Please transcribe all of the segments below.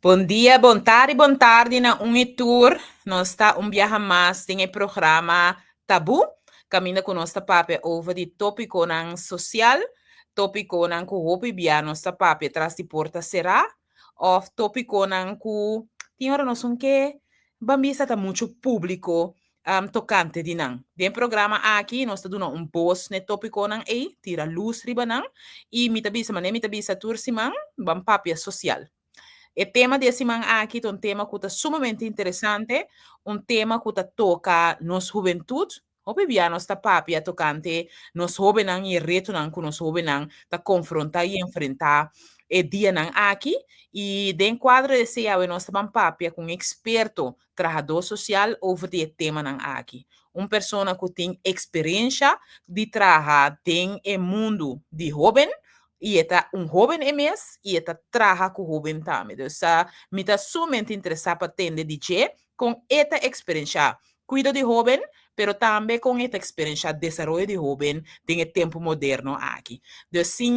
Bon dia, bon tardi, bon tardi na un i tur. Nos ta un biaha mas den e programa Tabú, kaminda ku nos ta papia over di tópikonan sosial, tópikonan ku hopi bia nos ta papia tras di porta será, òf tópikonan ku tin ora nos un ke ban bisa ta muchu públiko tokante di nan. Den e programa aki nos ta duna un bos n'e tópikonan ei, tira lus riba nan, i mi ta bisa manera mi ta bisa tur siman, ban papia sosial. E tema di e siman aki ta un tema ku ta sumamente interesante, un tema ku ta toka nos hubentut. Hopi bia nos ta papia tokante nos hóbennan i e retonan ku nos hóbennan ta konfrontá i enfrentá e dianan aki. I den kuadro di esei awe nos ta ban papia ku un eksperto trahadó sosial over di e temanan aki. Un persona ku tin eksperensha di traha den e mundu di hóben i e ta un hóben e mes i e ta traha ku hóben tambe. Dus mi ta sumamente interesá pa tende di dje kon e ta eksperenshá kuido di hóben, pero tambe kon e ta eksperenshá desaroyo di hóben den e tempu moderno aki. Dus sin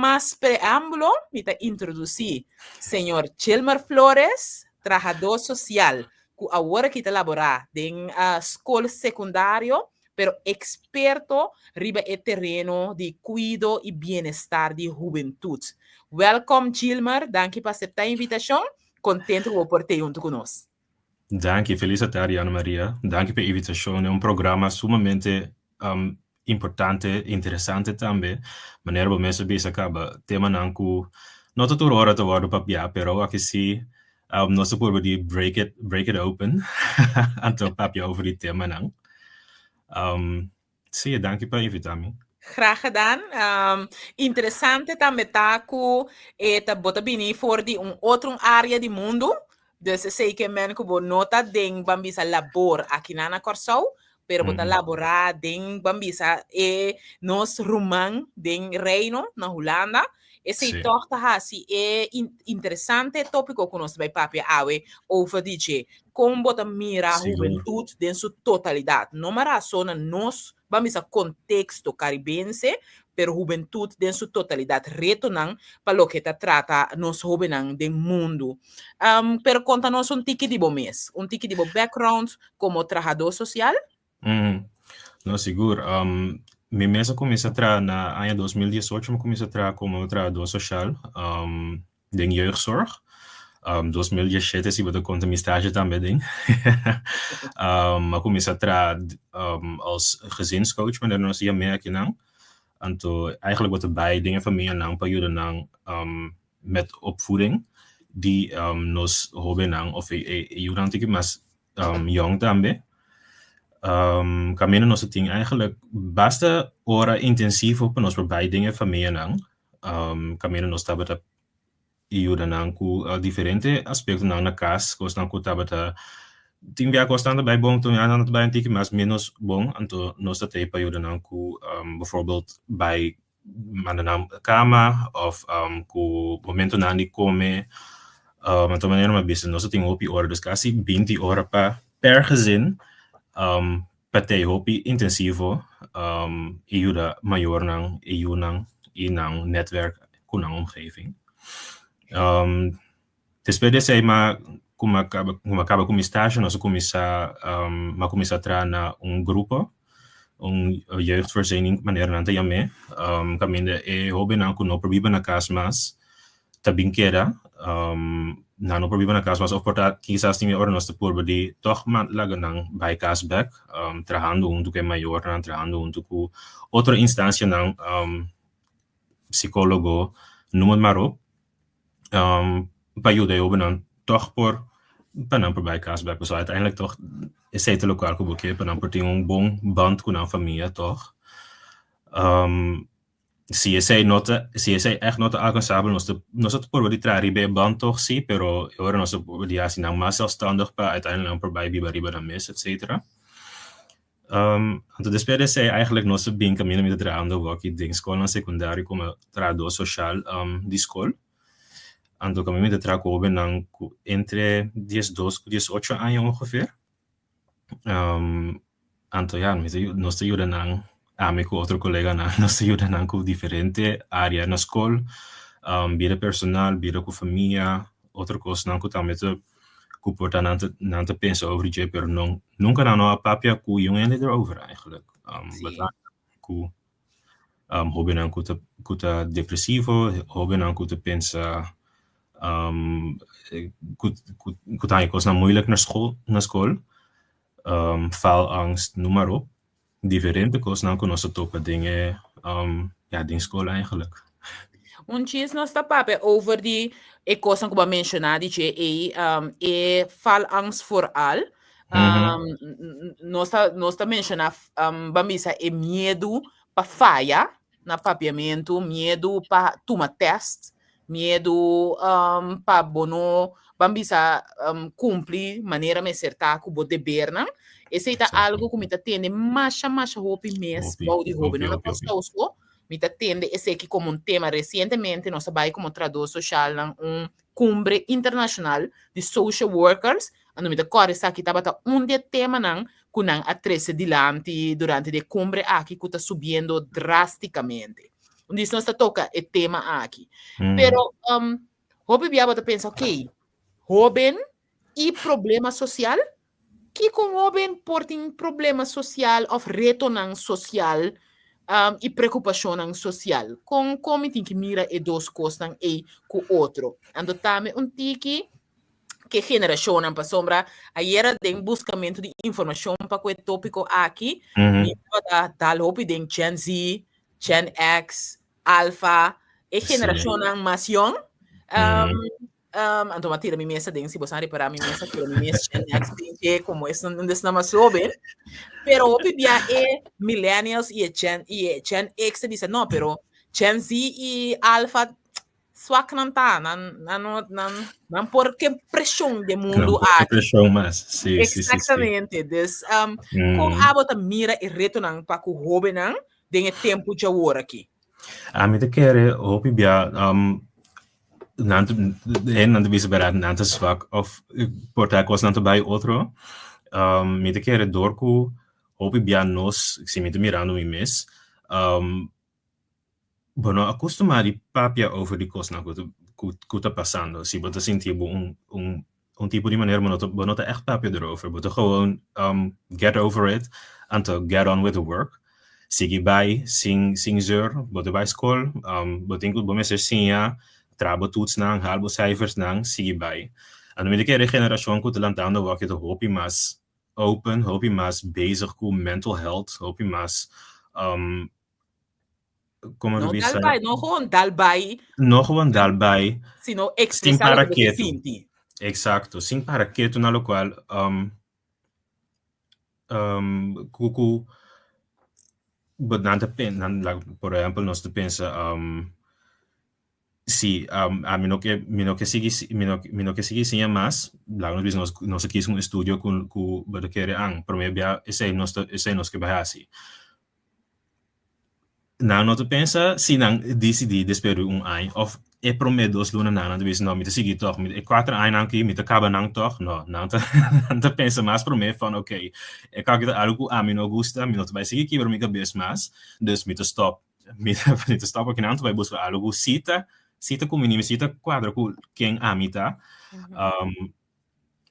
mas preámbulo mi ta introdusí señor Gilmer Flores, trahadó sosial ku awor aki ta laborá den skol sekundario, pero eksperto riba e tereno di kuido i bienestar di hubentut. Wèlkòm Gilmer, danki pa aseptá e invitashon, kontentu ku bo por tei huntu ku nos. Danki, felis atardi Ana Maria. Danki pa e invitashon. E un programa sumamente importante, interesante tambe. Manera bo mes a bisa kaba, temanan ku no ta tur ora ta wòrdu papiá, pero aki sí nos ta purba di break it, break it open, anto papia over di temanan. Sí, danki pa invitá mi. Graag gedaan. Interesante tambe ta ku e ta bo ta bini for di un otro área di mundu. Dus esei ke men ku bo no ta den ban bisa labor akinan na Kòrsou, pero bo ta laborá den ban bisa e nos ruman den Reino na Hulanda. Esei tòg ta hasi e interesante tópiko ku nos ta bai papia awe over di dje. Kon bo ta mira hubentut den su totalidat? No mara so na nos, ban bisa konteksto karibense, pero hubentut den su totalidat, retonan pa loke ta trata nos hóbennan den mundu. Pero konta nos un tiki di bo mes, un tiki di bo background komo trahadó sosial. No, sigur. Mi mes a kuminsá traha na aña 2018, mi a kuminsá traha komo trahadó sosial den jeugdzorg. 2017 si bo ta konta mi stage tambe den. Mi a kuminsá traha als gezinscoach, manera nos yam'é akinan. Anto eigenlijk bo ta bai den e famianan pa yuda nan met opvoeding di nos hóbennan òf e yunan tiki mas yong tambe. Kaminda nos a tin eigenlijk basta ora intensivo pa nos por bai den e famianan. Kaminda nos tabata yuda nan ku diferente aspektonan na kas, kosnan ku tabata tin bia kosnan ta bai bon, tin bia nan ta bai un tiki mas ménos bon, anto nos ta tei pa yuda nan ku bijvoorbeeld bai manda nan kama òf ku momentonan di kome. Anto manera mi a bisa nos a tin hopi ora, dus kasi binti ora pa per gezin pa tei hopi intensivo i yuda mayornan i yunan i nan netwerk ku nan omgeving. Despues di esei mi ku mi a kaba ku mi a kaba ku mi stage nos a kuminsá mi a kuminsá traha na un grupo, un jeugdvoorziening manera nan ta yam'é, kaminda e hóbennan ku no por biba na kas mas ta bin keda, nan no por biba na kas mas òf por ta kisas tin ora nos ta purba di tòg laga nan bai kas bèk, trahando huntu ku e mayornan, trahando huntu ku otro instansianan, psikólogo, noem het maar op, pa yuda e hóbennan tòg por pa nan por bai kas bèk, pasobra uiteindelijk tòg esei ta lokual ku bo ke pa nan por tin un bon band ku nan famia tòg. Si esei no ta, si esei ègt no ta alkansabel, nos ta nos ta purba di traha riba e band tòg sí, pero e ora nos ta purba di hasi nan mas sèlfstandig pa uiteindelijk nan por bai biba riba nan mes, etsetera. Anto despues di esei eigenlijk nos ta bin kaminda mi ta trahando awor aki den skolnan sekundario komo trahadó soshal di skol. Anto kaminda mi ta traha ku hóbennan ku entre diesdos ku diesocho aña ongeveer. Anto ya, mi ta nos ta yuda nan, ami ku otro koleganan, nos ta yuda nan ku diferente área na skol, bida personal, bida ku famia. Otro kosnan ku tambe ta ku por ta nan ta nan ta pensa over dje pero no nunka nan no a papia ku yun hende erover eigenlijk. Sí. Ku hobennan ku ta ku ta depresivo, hobennan ku ta pensa ku ku ku ta haña kosnan moeilijk na skol na skol, faalangst, noem maar op. Diferente kosnan ku nos ta topa den e ya den skol eigenlijk. Un chis nos ta papia over di e kosnan ku bo a menshoná di dje ei, e faalangst vooral. Nos ta nos ta menshoná ban bisa e miedu pa faya na papiamentu, miedu pa tuma tèst, miedu pa bo no ban bisa kumpli manera mester ta ku bo debernan. Esei ta algu ku mi ta tende masha masha hopi mes bou di hóbennan na Kòrsou so. Mi ta tende eseki komo un tema. Resientemente nos a bai komo trahadó sosial nan un kumbre internashonal di social workers, anto mi ta kòrda esaki tabata un di e temanan ku nan a trese dilanti durante di e kumbre aki ku ta subiendo drástikamente. Undis nos ta toka e tema aki. Pero hopi bia bo ta pensa, ok, hóben i problema sosial? Kiko un hóben por tin problema sosial òf retonan sosial i preokupashonnan sosial? Kon kon mi tin ki mira e dos kosnan ei ku otro? Anto tambe un tiki ke generashonnan, pasobra ayera den buskamentu di informashon pa ku e tópiko aki, mi tabata dal hopi den Gen Z, Gen X, Alpha, e generashonnan mas yòn. Anto m'a tira mi mes aden, si boso a repará mi mes a tira mi mes Gen X den dje komo esnan un desnan mas hóben. Pero hopi bia e millennials i e Gen i e Gen X ta bisa no, pero Gen Z i Alpha swak nan ta, nan nan no nan nan por ke preshon den Nan mundu por ke aki. preshon mas. Sí, sí, sí, sí. Exactamente. Dus kon abo ta mira e retonan pa ku hóbennan den e tempu djawor aki? Ami ta kere hopi bia nan ta hendenan ta bisa berdad nan ta swak of por ta kosnan ta bai otro. Mi ta kere dor ku hopi bia nos, si mi ta mirando mi mes, bo no a kustumá di papia over di kosnan ku ta ku ta pasando. Si bo ta sinti bo un un un tipo di manera bo no ta bo no ta ègt papia erover. Bo ta gewoon get over it anto get on with the work. Sigui bai sin sin zeur, bo ta bai skol, bo tin ku bo mester siña, traha bo toetsnan, haal bo cijfersnan, sigui bai. Anto mi ta kere e generashon ku ta lantando awor ta hopi mas open, hopi mas bezig ku mental health, hopi mas Como No bisa, dal bai, no gewoon dal bai. No gewoon dal bai. Sino Sin expresar para loke bo ta ketu. sinti. Exacto, sin para ketu na locual cu cu bo nan ta pen nan like por ehempel nos ta pensa si ami no ke mi no ke sigui mi no mi no ke sigui siña mas laga nos bisa nos nos a kis un estudio cu cu bo ta kere an prome bia esey nos ta esey nos ke bai haci. Nan no ta pensa si nan disidí despues di un aña òf e promé dos lunanan nan ta bisa no mi ta sigui tòg, e kuater añanan aki mi ta kaba nan tòg. No, nan ta nan ta pensa mas promé van oké e kòke ta algu ku ami no gusta, mi no ta bai sigui kibra mi kabes mas, dus mi ta stòp. Mi ta mi ta stòp akinan ta bai buska algu ku si ta si ta kumbiní mi, si ta kuadra ku ken ami ta.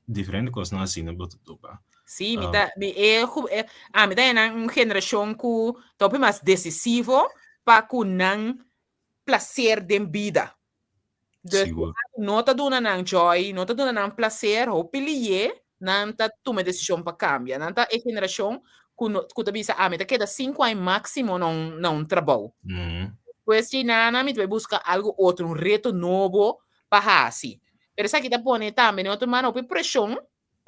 Diferente kosnan asina bo ta topa. Sí, mi ta, mi e, e, ami ta nan un generashon ku ta hopi mas desisivo pa ku nan placer den bida. Dus Sigur. no ta duna nan joy, no ta duna nan placer, hopi lié, nan ta tuma e desishon pa kambia. Nan ta e generashon ku no, ku ta bisa, ami ta keda sinku aña máksimo na un, na un trabou. Despues dje nana mi ta bai buska algu otro, un reto nobo pa hasi. Pero esaki ta pone tambe den otro mano hopi preshon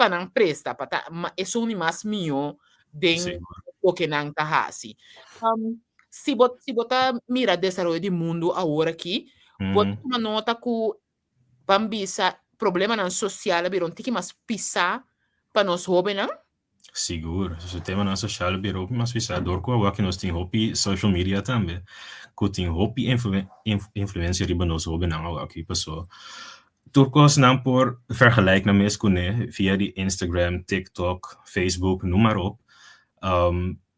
pa nan presta, pa ta esun di mas mihó den loke nan ta hasi. Si bo si bo ta mira desaroyo di mundu awor aki, bo ta tuma nota ku ban bisa problemanan sosial a bira un tiki mas pisá pa nos hóbennan? Sigur, su temanan sosial a bira hopi mas pisá dor ku awor ku nos tin hopi social media tambe ku tin hopi influensia riba nos hóbennan awor aki paso tur kos nan por vergelijk nan mes kuné via di Instagram, TikTok, Facebook, noem maar op.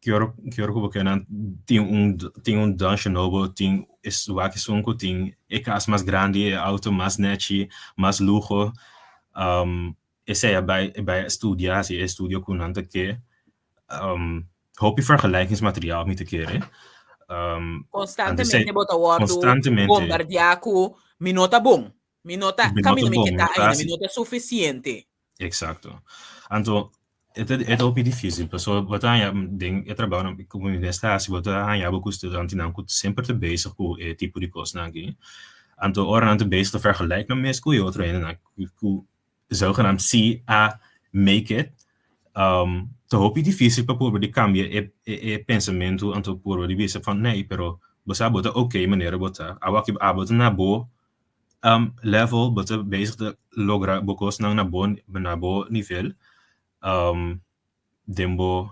Ki ora ki ora ku bo ke nan tin un tin un dansje nobo, tin es wak esun ku tin e kas mas grandi, e auto mas nechi, mas luho. Esei a bai a bai studia, hasi e estudio ku nan ta ke. Hopi vergelijkingsmateriaal mi ta kere. Konstantemente bo ta wòrdu bombardiá ku mi no ta bon, mi no ta kaminda mi ke ta ainda, mi no ta sufisiente. Exacto. Anto, e ta e ta hopi difícil, pasobra bo ta haña den e trabounan ku mi mes ta hasi, bo ta haña bo ku studiantenan ku semper ta bezig ku e tipo di kosnan aki. Anto ora nan ta bezig ta vergelijk nan mes ku e otro hendenan ku zogenaamd si a make it, ta hopi difícil pa purba di kambia e e pensamentu anto purba di bisa van nee, pero bo sa bo ta oké manera bo ta. Awor abo ta na bo level bo ta bezig ta logra bo kosnan na bo na bo nivel den bo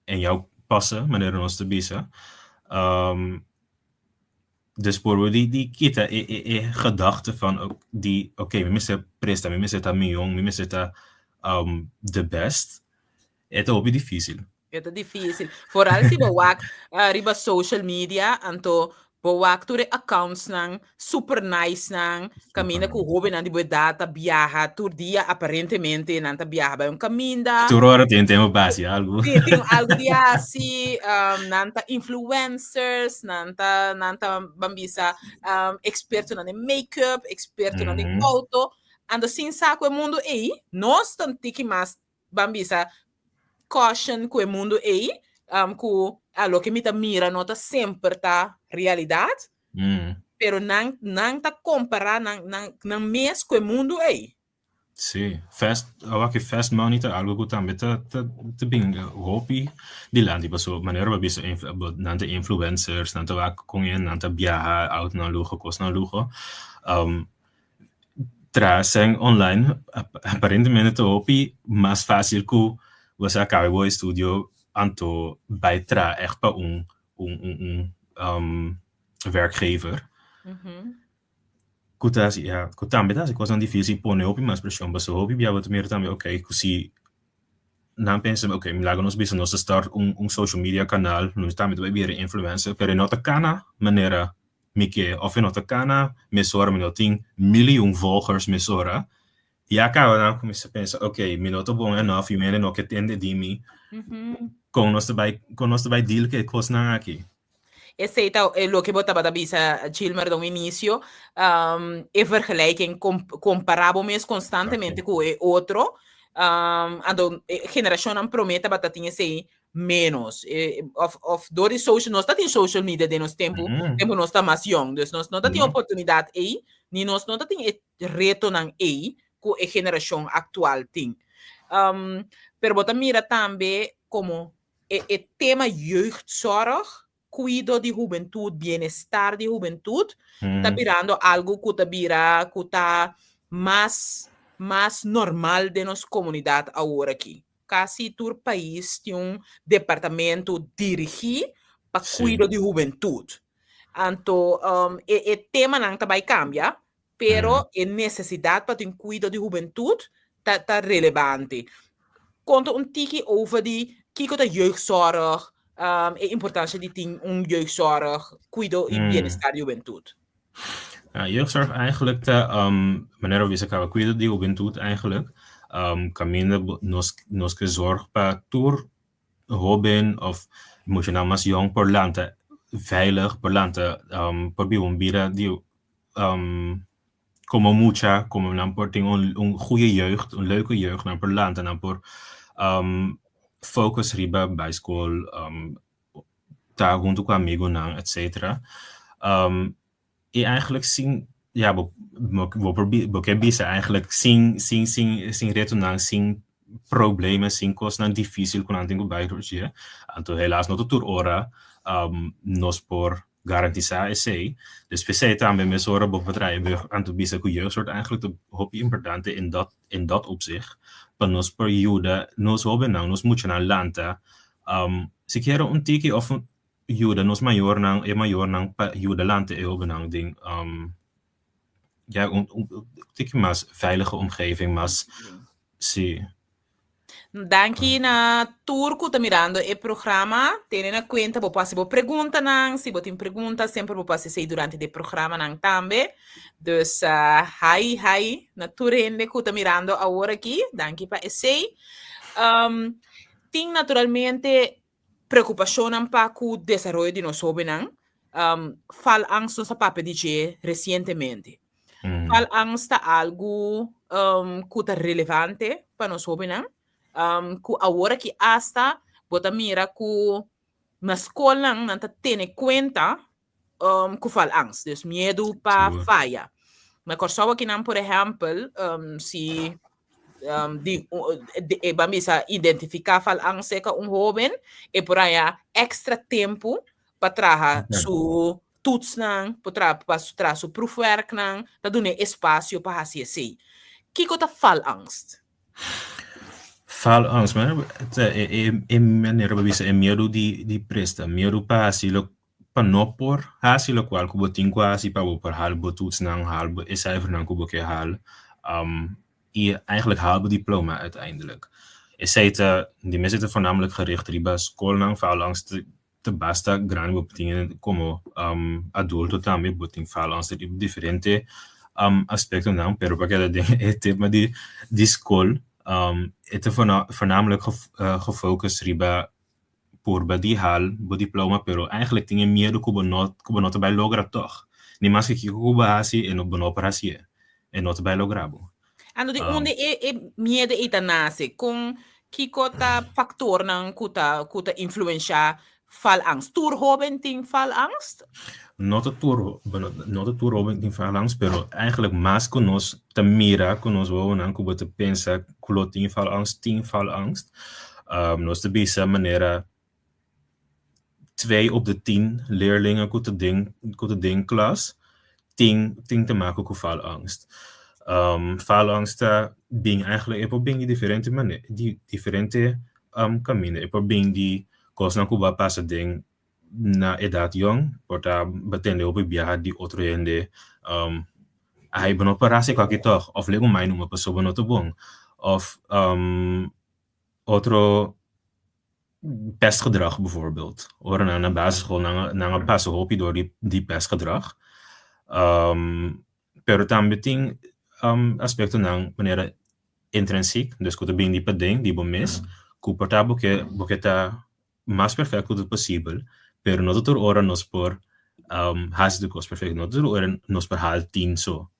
en jou passen manera nos ta bisa dus por bo di di kita e e e gedachte van di oké mi mester presta mi mester ta mion mi mester ta the best e ta hopi dificil. E ta difícil. Vooral si bo wak riba social media, anto bo wak tur e accountsnan super nice nan, kaminda ku hóbennan di bo edat ta biaha tur dia aparentemente nan ta biaha bai un kaminda. Tur ora tin tempu pa hasi algu. Tin tin algu di hasi, nan ta influencers, nan ta nan ta ban bisa ekspertonan den make-up, ekspertonan den auto. Anto sin sa ku e mundu ei, nos ta un tiki mas ban bisa caution ku e mundu ei, um, ku a loke mi ta mira no ta semper ta realidat, pero nan, nan ta kompará nan, nan, nan mes ku e mundu ei. Sí, fast, awor ki fast money ta algo ku tambe ta, ta, ta bin hopi dilanti, paso manera bo a bisa influ, bo, nan ta influencers, nan ta wak kon e nan ta biaha, autonan luho, kosnan luho, um, Traha sèn online aparentemente ta hopi mas fásil ku bo sa kaba bo estudio anto bai traha ègt pa un un un werkgever. Ku ta hasi ya ku tambe ta hasi kosnan difísil pone hopi mas preshon pasobra hopi bia bo ta mira tambe okey ku si nan pensa okey laga nos bisa nos ta start un un social media kanal nos tambe ta bai bira influencer pero e no ta kana manera Mi ke of e no ta kana mesora mi no tin mil i un volgers mesora ya kaba nan kuminsa pensa ok mi no ta bon enough i hende no ke tende di mi kon nos ta bai kon nos ta bai deal ku e kosnan aki. Esei ta e loke bo tabata bisa Gilmer den un inicio e vergelijking kompara bo mes konstantemente ku e otro anto e generashonnan prome tabata tin esei menos. Eh, of, of door di social, nos ta tin social media den nos tempo, tempo nos ta mas jong. Dus nos no ta tin oportunidad ei, ni nos no ta tin e retonan ei ku e generacion actual tin. Pero bo ta mira tambe como e, e tema jeugdzorg, cuido di hubentud, bienestar di hubentud, ta birando algo ku ta bira, ku ta mas, mas normal den nos comunidad awor aki. Kasi tur pais tin un departamento dirigí pa kuido di hubentut. Anto e e temanan ta bai kambia, pero e nesesidat pa tin kuido di hubentut ta ta relevante. Konta un tiki over di kiko ta jeugdzorg, e importansha di tin un jeugdzorg, kuido i bienestar di hubentut. Ja, jeugdzorg eigenlijk ta, manera bo bisa kaba, kuido di hubentut eigenlijk. Kaminda nos nos ke zorg pa tur hoben of muchanan mas yong por lanta veilig, por lanta por biba un bida di komo mucha, komo nan por tin un un goeie jeugd, un leuke jeugd, nan por lanta, nan por focus riba bai skol, ta hunto ku amigunan etcetera. I eigenlijk sin ya bo bo por bo ke bisa eigenlijk sin sin sin sin retonan, sin problema, sin kosnan difisil ku nan tin ku bai door dje. Anto helaas no ta tur ora nos por garantisá esei. Dus p'esei tambe mesora bo por traha e brug anto bisa ku jeugdzorg eigenlijk ta hopi importante in dat in dat opzicht pa nos por yuda nos hobennan, nos muchanan lanta Sikiera un tiki of yuda nos mayornan, e mayornan pa yuda lanta e hobennan den ya un tiki mas veilige omgeving, mas si. Danki na tur ku ta mirando e programa. Tene na kuenta bo por hasi bo preguntanan. Si bo tin pregunta semper bo por hasi esei durante di e programanan tambe. Dus hi hi na tur hende ku ta mirando awor aki. Danki pa esei. Tin naturalmente preokupashonnan pa ku desaroyo di nos hóbennan. Faalangst nos a papia di dje resientemente. Faalangst ta algu ku ta relevante pa nos hóbennan, ku awor aki asta bo ta mira ku na skolnan nan ta tene kuenta ku faalangst, dus miedu pa faya. Na Kòrsou akinan por ehèmpel si di e ban bisa identifiká faalangst serka un hóben e por haña èkstra tempu pa traha su toetsnan, por traha pa traha su proefwerknan, ta dun'é espasio pa hasi esei. Kiko ta faalangst? Faalangst, e manera pa bisa e miedu di presta, miedu pa hasi lo pa no por hasi lokual ku bo tin ku hasi pa bo por haal bo toetsnan, haal bo e cijfernan ku bo ke haal i eigenlijk haal bo diploma uiteindelijk. Esei ta di mes e ta voornamelijk gericht riba skolnan, faalangst ta basta grandi bo por tin komo adulto tambe bo tin faalangst riba diferente aspektonan pero pa keda den e tema di di skol e ta voornamelijk gefocus riba purba di haal bo diploma pero eigenlijk tin e miedu ku bo no ku bo no ta bai logra tòg ni maske kiko ku bo hasi e no bo no por hasié e no ta bai logra bo. Anto di unda e e miedu ei ta nase? Kon kiko ta faktornan ku ta ku ta influenshá faalangst? Tur hóben tin faalangst? No ta tur bueno no ta tur hóben tin faalangst pero eigenlijk mas ku nos ta mira ku nos wowonan ku bo ta pensa ku lo tin faalangst tin faalangst. Nos ta bisa manera twee op de tien leerlingen ku ta den ku ta den klas tin tin te maken ku faalangst. Faalangst ta bin eigenlijk e por bin di diferente mane di diferente kaminda. E por bin di kosnan ku bo a pasa den na edat yong, por ta bo tende hopi biaha di otro hende ai bo no por hasi esaki tòg òf legu mai numa pasobra bo no ta bon òf otro pestgedrag bijvoorbeeld. Ora nan na basisschool nan nan a pasa hopi door di di pestgedrag. Pero tambe tin aspectonan manera intrinsiek, dus ku ta bini di paden di bo mes, ku por ta bo ke bo ke ta mas perfecto ku ta posibel, pero no ta tur ora nos por hasi tur kos perfecto, no ta tur ora nos por haal tien so.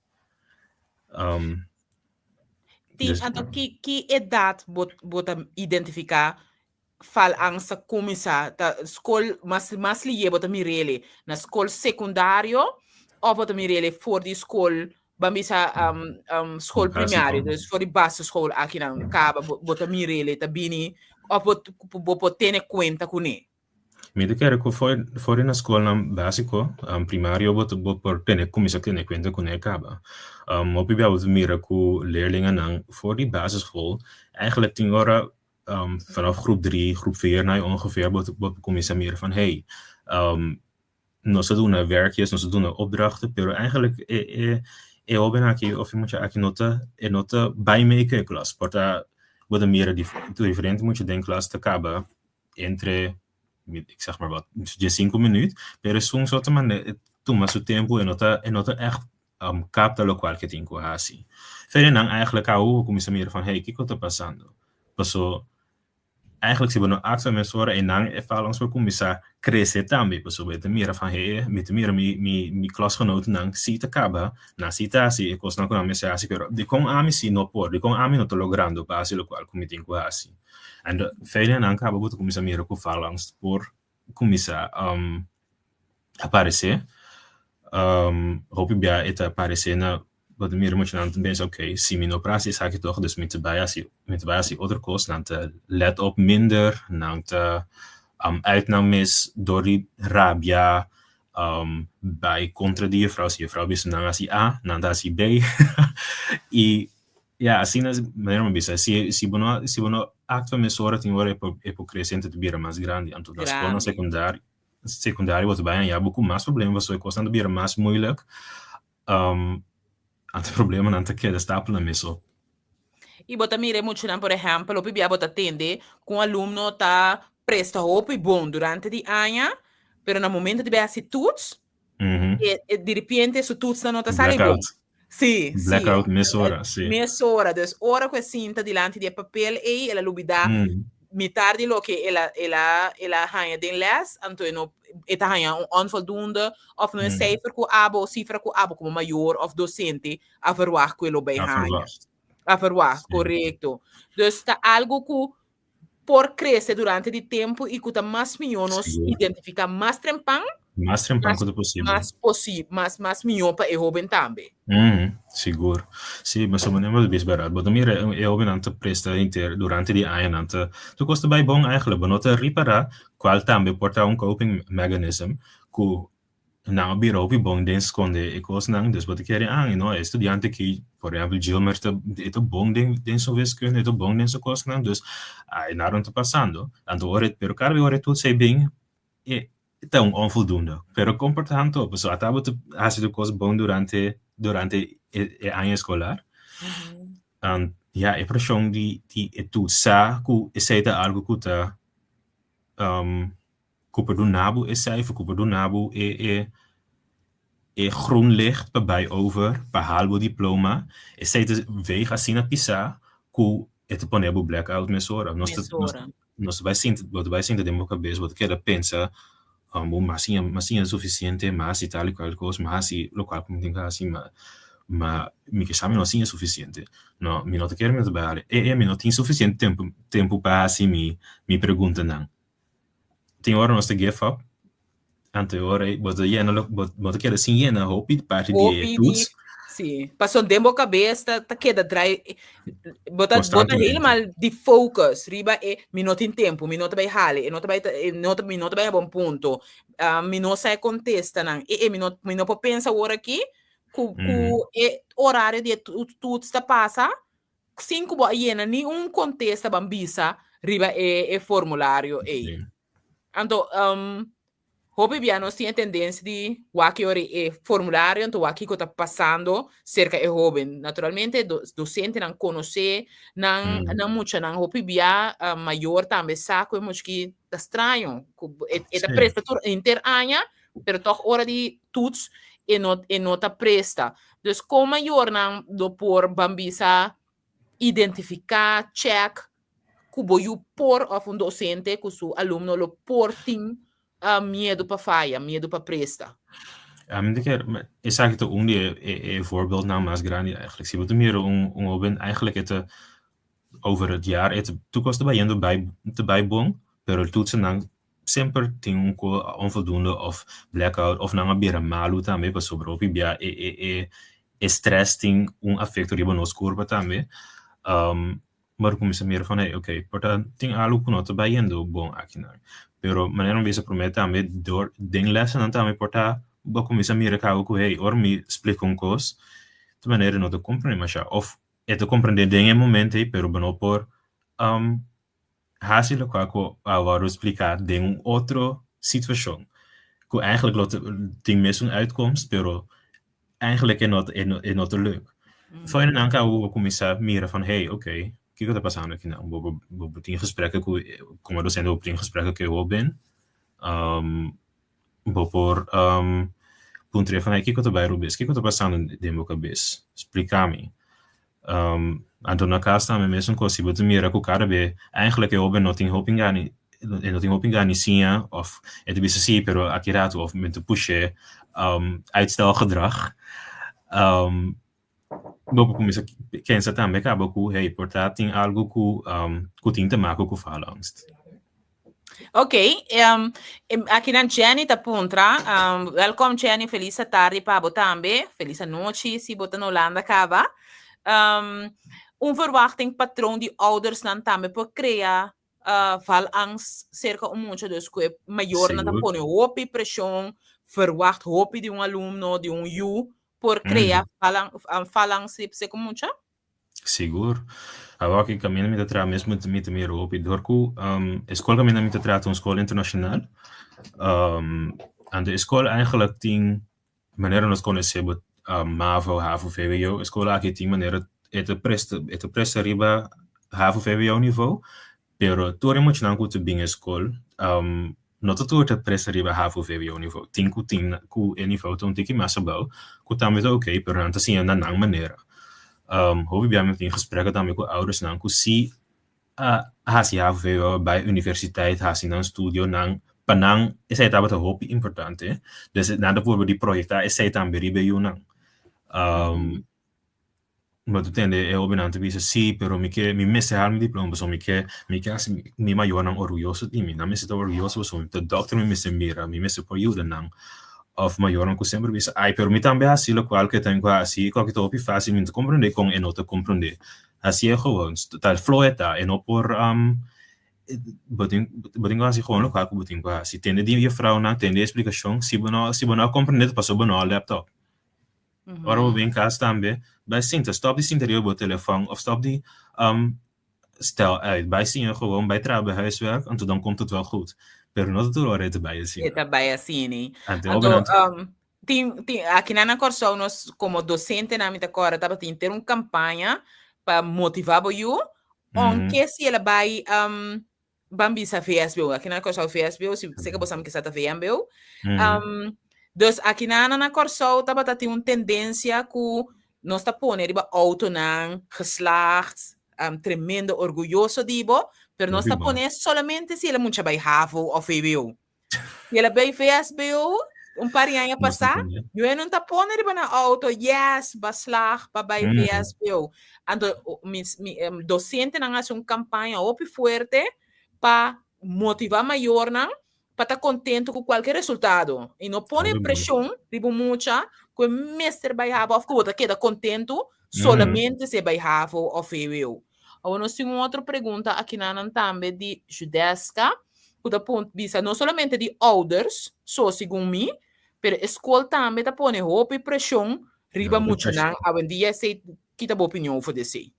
Tin, Dus anto ki ki edat bo bo ta identifiká faalangst ta kuminsá? Ta skol mas mas lié bo ta mir'é na skol sekundario òf bo ta mir'é for di skol ban bisa skol primario, básiko. dus for di basisschool akinan kaba bo bo ta mir'é ta bini òf bo bo por tene kuenta kuné? Mi ta kere ku for for di na skolnan básiko, primario bo ta bo por tene kuminsá tene kuenta kuné kaba. Hopi bia bo ta mira ku leerlingennan for di basisschool eigenlijk tin ora vanaf groep drie, groep vier na ongeveer bo ta bo por kuminsá mira van hey, nos ta duna werkjes, nos ta duna opdrachten, pero eigenlijk e e e hóben aki òf e mucha aki no ta e no ta bai mee ku e klas. Por ta bo ta mira diferente mucha den klas ta kaba entre, ik zeg maar wat, diescinco minuut, pero esun so ta manda tuma su tempo e no ta e no ta echt capta locual ke tin cu haci. Verder nan eigenlijk a hopi cuminsa mira van hey kico ta pasando? Paso eigenlijk si bo no actua mesora e nan e faalangst por cuminsa crece tambe pasobra e ta mira van hey mi ta mira mi mi mi klasgenotennan si ta caba, nan si ta haci e cosnan cu nan mester haci pero dicon ami si no por? Dicon ami no ta logrando pa haci locual cu mi tin cu haci? En vele nan kaba bo ta kuminsá mira ku faalangst por kuminsá aparesé. Hopi bia e ta aparesé na bo ta mira muchanan ta pensa ok si mi no por hasi esaki tòg dus mi ta bai hasi mi ta bai hasi otro kos. Nan ta lèt op minder, nan ta uit nan mes dor di rabia bai kontra di jufrou. Si jufrou bisa nan hasi A nan ta hasi B i Ya, asina es manera mi bisa, si si bo no si bo no actua mesora tin ora e por e por crece enta ta bira mas grandi. Anto na scolnan Grandi. secundario secundario bo ta bai haña bo cu mas problema pasobra e cosnan ta bira mas moeilijk. Anto problemanan ta keda stapel nan mes op. I bo ta mira e muchanan, por ehèmpel, hopi bia bo ta tende ku un alumno ta presta hopi bon durante di aña, pero na momento di bai hasi toets, e, e diripiente su toetsnan no ta sali bon. Blackout. Sí, sí. Blackout mesora, sí. Mesora. Dus ora ku e sinta dilanti di e papel ei, el a lubidá mitar di loke el a, el a, el a haña den lès, anto e no, e ta haña un onvoldoende òf no e seifer ku abo o sifra ku abo komo mayor òf dosente a verwagt ku e lo bai A haña. verwagt. A verwagt, korekto. Dus ta algu ku por krese durante di tempu i ku ta mas mihó nos identifiká mas trempan, Mas trempan ku ta posibel. Mas posib, mas mas mihó pa e hóben tambe. Sigur. Sí, pasobra manera bo ta bisa bèrdat, bo ta mira e hóbennan ta presta henter durante di añanan ta tur kos ta bai bon eigentlik. Bo no ta ripará kual tambe por ta un coping mechanism ku Nan a bira hopi bon den skonde e kosnan, dus bo ta kere an, no, e studiante aki, por ehempel Gilmer ta e ta bon den den su wiskunde, e ta bon den su kosnan, dus ai nada no ta pasando. Anto ora e, pero kada bes ora e toets ei bin, e ta un onvoldoende. Pero kon por tanto, pasobra ata bo ta hasi tur kos bon durante durante e e aña eskolar, ya e preshon di di e toets sa ku esei ta algu ku ta ku por duna bo e cijfer, ku por duna bo e e e groen licht pa bai over, pa haal bo diploma, esei ta weeg asina pisá ku e ta pone bo blackout mesora. Nos ta nos nos ta bai sinti, bo ta bai sinti den bo kabes, bo ta keda pensa, bo m'a siña m'a siña sufisiente, m'a hasi tal i kual kos, m'a hasi lokual ku mi tin ku hasi, ma ma mi ke sa mi no a siña sufisiente. No, mi no ta kere mi no ta bai e e mi no tin sufisiente tempu tempu pa hasi mi mi preguntanan. Tin ora nos ta give up, anto e ora ei bo ta yena lo bo bo ta keda sin yena hopi parti di e Hopi di, toets. sí. Pasobra den bo kabes ta ta keda drai, bo ta bo ta Konstantemente. helemaal di focus riba e mi no tin tempu, mi no ta bai hali, e no ta bai ta e no ta mi no ta bai a bon punto, mi no sa e kontestanan, e e mi no mi no por pensa awor aki ku ku e orario di e toets ta pasa sin ku bo a yena ni un kontesta ban bisa riba e e formulario ei. Anto hopi bia nos tin e tendensia di wak e ora e formulario anto wak kiko ta pasando serka e hoben. Naturalmente dosentenan konosé nan nan muchanan hopi bia mayor tambe sa ku e mucha ki ta straño ku e e ta presta tur henter aña pero tòg ora di toets e no e no ta presta. Dus kon mayornan lo por ban bisa identifiká, chèk ku bo yu por òf un dosente ku su alumno lo por tin miedu pa faya, miedu pa presta? Mi ta kere, esaki ta un di e voorbeeldnan mas grandi eigenlijk. Si bo ta mira un un hoben eigenlijk e ta over het jaar e ta tur kos ta bayendo bai ta bai bon, pero toetsennan semper tin un ko onvoldoende of blackout of nan a bira malu tambe pasobra hopi bia e e e e stress tin un afecto riba nos kurpa tambe bo kuminsa mira van hey oké por ta tin algu ku no ta bayendo bon akinan pero manera mi bisa prome tambe dor den lesenan tambe por ta bo kuminsa mira kaba ku hey ora mi splika un kos ta manera no ta komprende masha of e ta komprende den e momento ei pero bo no por Hasi lokual ku a wòrdu spliká den un otro situashon, ku eigentlik lo tin mesun uitkomst, pero eigentlik e no e no ta leuk. Fo'i nan kaba bo kuminsá mira van hey, oké, kiko ta pasando akinan? Bo bo bo tin gesprekken ku komo dosente bo tin gesprekken ku e hoben, bo por puntra van hey, kiko ta bai rubes? Kiko ta pasando den bo kabes? Splika mi. Anto na kas tambe mesun kos, si bo ta mira ku kada be eigenlijk e hoben no tin hopi gana, e no tin hopi gana siña òf e ta bisa si pero aki ratu òf mi ta push'é uitstelgedrag, bo por kuminsá pensa tambe kaba ku hey por ta tin algu ku ku tin te make ku faalangst. Ok, aki nan Jenny ta puntra, welkom Jenny, felis atardi pa bo tambe, felis anochi si bo ta na Holanda kaba. Un verwachting patroon di oudersnan tambe por krea faalangst serka un mucha, dus ku e mayornan ta pone hopi preshon, verwacht hopi di un alumno, di un yu, por krea faalangst serka un mucha? Sigur. Awor ki kaminda mi ta traha mes mi ta mira hopi dor ku e skol kaminda mi ta traha ta un skol internashonal. Anto e skol eigenlijk tin manera nos konosé bo mavo, havo, vwo. E skol aki tin manera E ta presta e ta presta riba havo VWO niveau, pero tur e muchanan ku ta bin e skol no ta tur ta presta riba havo VWO niveau. Tin ku tin ku e niveau ta un tiki mas abou, ku tambe ta oké, pero nan ta siña na nan manera. Hopi bia mi tin gesprekken tambe ku oudersnan ku si a hasi havo VWO bai universiteit hasi nan studionan, pa nan esei tabata hopi importante. Dus nan ta purba di proyektá esei tambe riba e yunan. Bo ta tende e hobennan ta bisa, sí, pero mi ke, mi mester haal mi diploma pasobra mi ke, mi ke hasi mi mayornan orguyoso di mi. Nan mester ta orguyoso pasobra mi ta dòkter, mi mester mira, mi mester por yuda nan. Òf mayornan ku semper bisa, ai, pero mi tambe hasi lokual ku e ten ku hasi, kòke ta hopi fásil, mi no ta komprondé kon e no ta komprondé. Hasié gewoon, ta flow e ta, e no por bo tin bo tin ku hasi gewoon lokual ku bo tin ku hasi. Tende di jufrounan, tende e splikashon, si bo no si bo no a komprondé ta pasobra bo no a lèptòp. Ora bo bin kas tambe, bai sinta, stòp di sinta riba bo telefòn òf stòp di stel uit. Bai siña gewoon, bai traha bo huiswerk, anto dan komt het wel goed. Pero no ta tur ora e ta bai asina. E ta bai asina. Anto Anto, hopi nan tin, tin, akinan na Kòrsou nos komo dosentenan mi ta kòrda tabatin henter un kampaña pa motivá bo yu, ounke si el a bai ban bisa VSBO. Aki na Kòrsou VSBO, si seka bo sa mi kisa ta VMBO. Dus aki na na Kòrsou tabata tin un tendensia ku nos ta pone riba outonan geslaagd, tremendo orguyoso di bo, pero nos ta pone solamente si el a mucha bai havo òf VWO. Si el a bai VSBO un par di aña pasá, yo e no ta pone riba nan auto, yes, ba slag pa bai VSBO. Anto mi, mi docentenan hasi un campaña hopi fuerte pa motiva mayornan pa ta contento cu cualke resultado y no pone presion riba un mucha cu e mester bai havo of cu bo ta keda contento solamente si e bai havo of VWO. Awor nos tin un otro pregunta akinanan tambe di Judeska. ku ta pon bisa no solamente di ouders, so segun mi, pero e skol tambe ta pone hopi preshon riba Hopi muchanan preshon. awendia. Esei, ki ta bo opinion over di esei?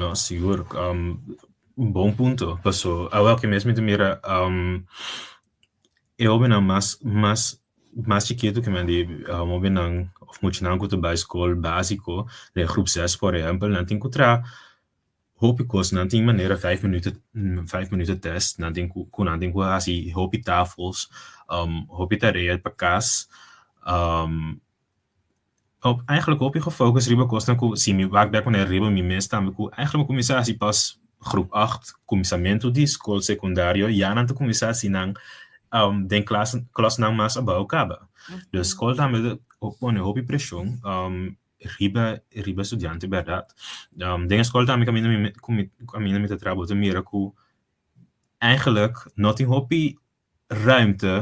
No, sigur. Bon punto. Paso awor aki mes mi ta mira e hobennan mas mas mas chikitu ke men di hobennan of muchanan ku ta bai skol básiko, den groep zes por ehèmpel, nan tin ku traha Hopi kos, nan tin manera vijf minuten, vijf minuten test, nan tin ku ku nan tin ku hasi hopi tafels, hopi tarea pa kas, eigenlijk hopi gefocus riba kosnan ku si mi wak bek manera riba mi mes tambe ku eigenlijk mi kuminsá hasi pas groep acht, kuminsamentu di skol sekundario ya nan ta kuminsá hasi nan den klas klasnan mas abou kaba. Dus skol tambe ta pone hopi preshon. Riba riba studiante bèrdat. Den e skol tambe kaminda mi ku mi kaminda mi ta traha bo ta mira ku eigenlijk no tin hopi ruimte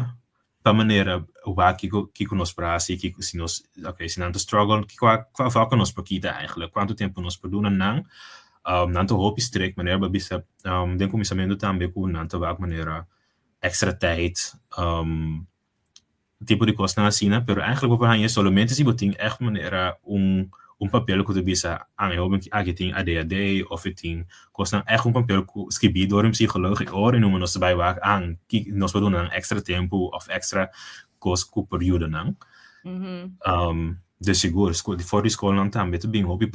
pa manera wak kiko kiko nos por hasi kiko si nos oké si nan ta struggle kiko kua vak nos por kita eigenlijk kuantu tempu nos por duna nan. Nan ta hopi strikt manera bo a bisa den kuminsamentu tambe ku nan ta wak manera extra tijd. Tipo di kosnan asina, pero eigenlijk bo por haña solamente si bo tin ègt manera un un papel ku ta bisa an e hoben aki tin ADHD òf e tin kosnan ègt un papel ku skibí dor un psikòlog i ora i numa nos ta bai wak an ki nos por duna nan èkstra tempu òf èkstra kos ku por yuda nan. De sigur, for di skolnan tambe ta bin hopi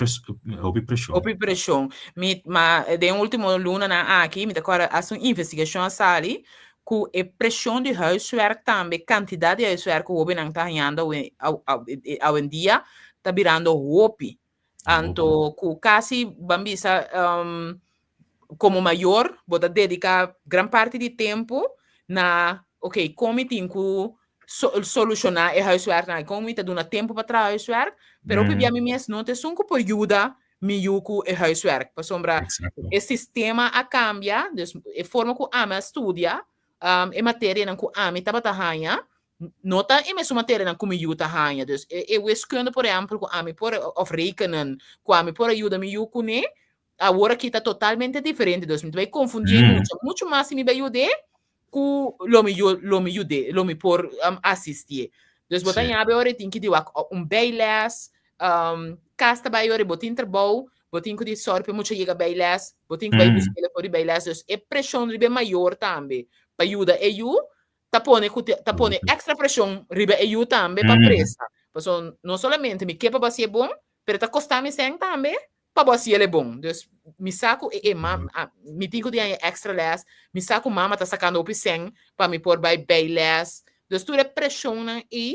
hopi preshon. Hopi preshon. Mi, ma den ultimo lunanan aki mi ta kòrda hasta un investigashon a sali ku e preshon di huiswerk tambe, kantidat di huiswerk ku hobennan ta hañando awendia ta birando hopi. Anto ku kasi ban bisa komo mayor bo ta dediká gran parti di tempu na ok kon mi tin ku solushoná e huiswerknan aki, kon mi ta duna tempu pa traha huiswerk, pero hopi bia mi mes no ta esun ku por yuda mi yu ku e huiswerk, pasobra e sistema a kambia, dus e forma ku ami a studia, e materianan ku ami tabata haña, no ta e mesun materianan ku mi yu ta haña. Dus e wiskunde por ehèmpel ku ami por, òf rekenen ku ami por a yuda mi yu kuné, awor aki ta totalmente diferente. Dus mi ta bai konfundí e mucha muchu mas si mi bai yud'é ku lo mi lo mi yud'é, lo mi por asistié. Dus bo ta ñabe ora e tin ki di wak un bijles, kas ta bai ora bo tin trabou, bo tin ku di sòru pa e mucha yega bijles, bo tin ku bai busk'é for di bijles. Dus e preshon riba e mayor tambe pa yuda e yu ta pone ku ta pone extra preshon riba e yu tambe pa presta. Pasobra no solamente mi ke pa bo hasié bon, pero ta kosta mi sèn tambe. pa bo hasi el bon. Dus mi sa ku e e ma mi tin ku di haña extra les, mi sa ku mama ta sakando hopi sèn pa mi por bai bijles. Dus tur e preshonnan ei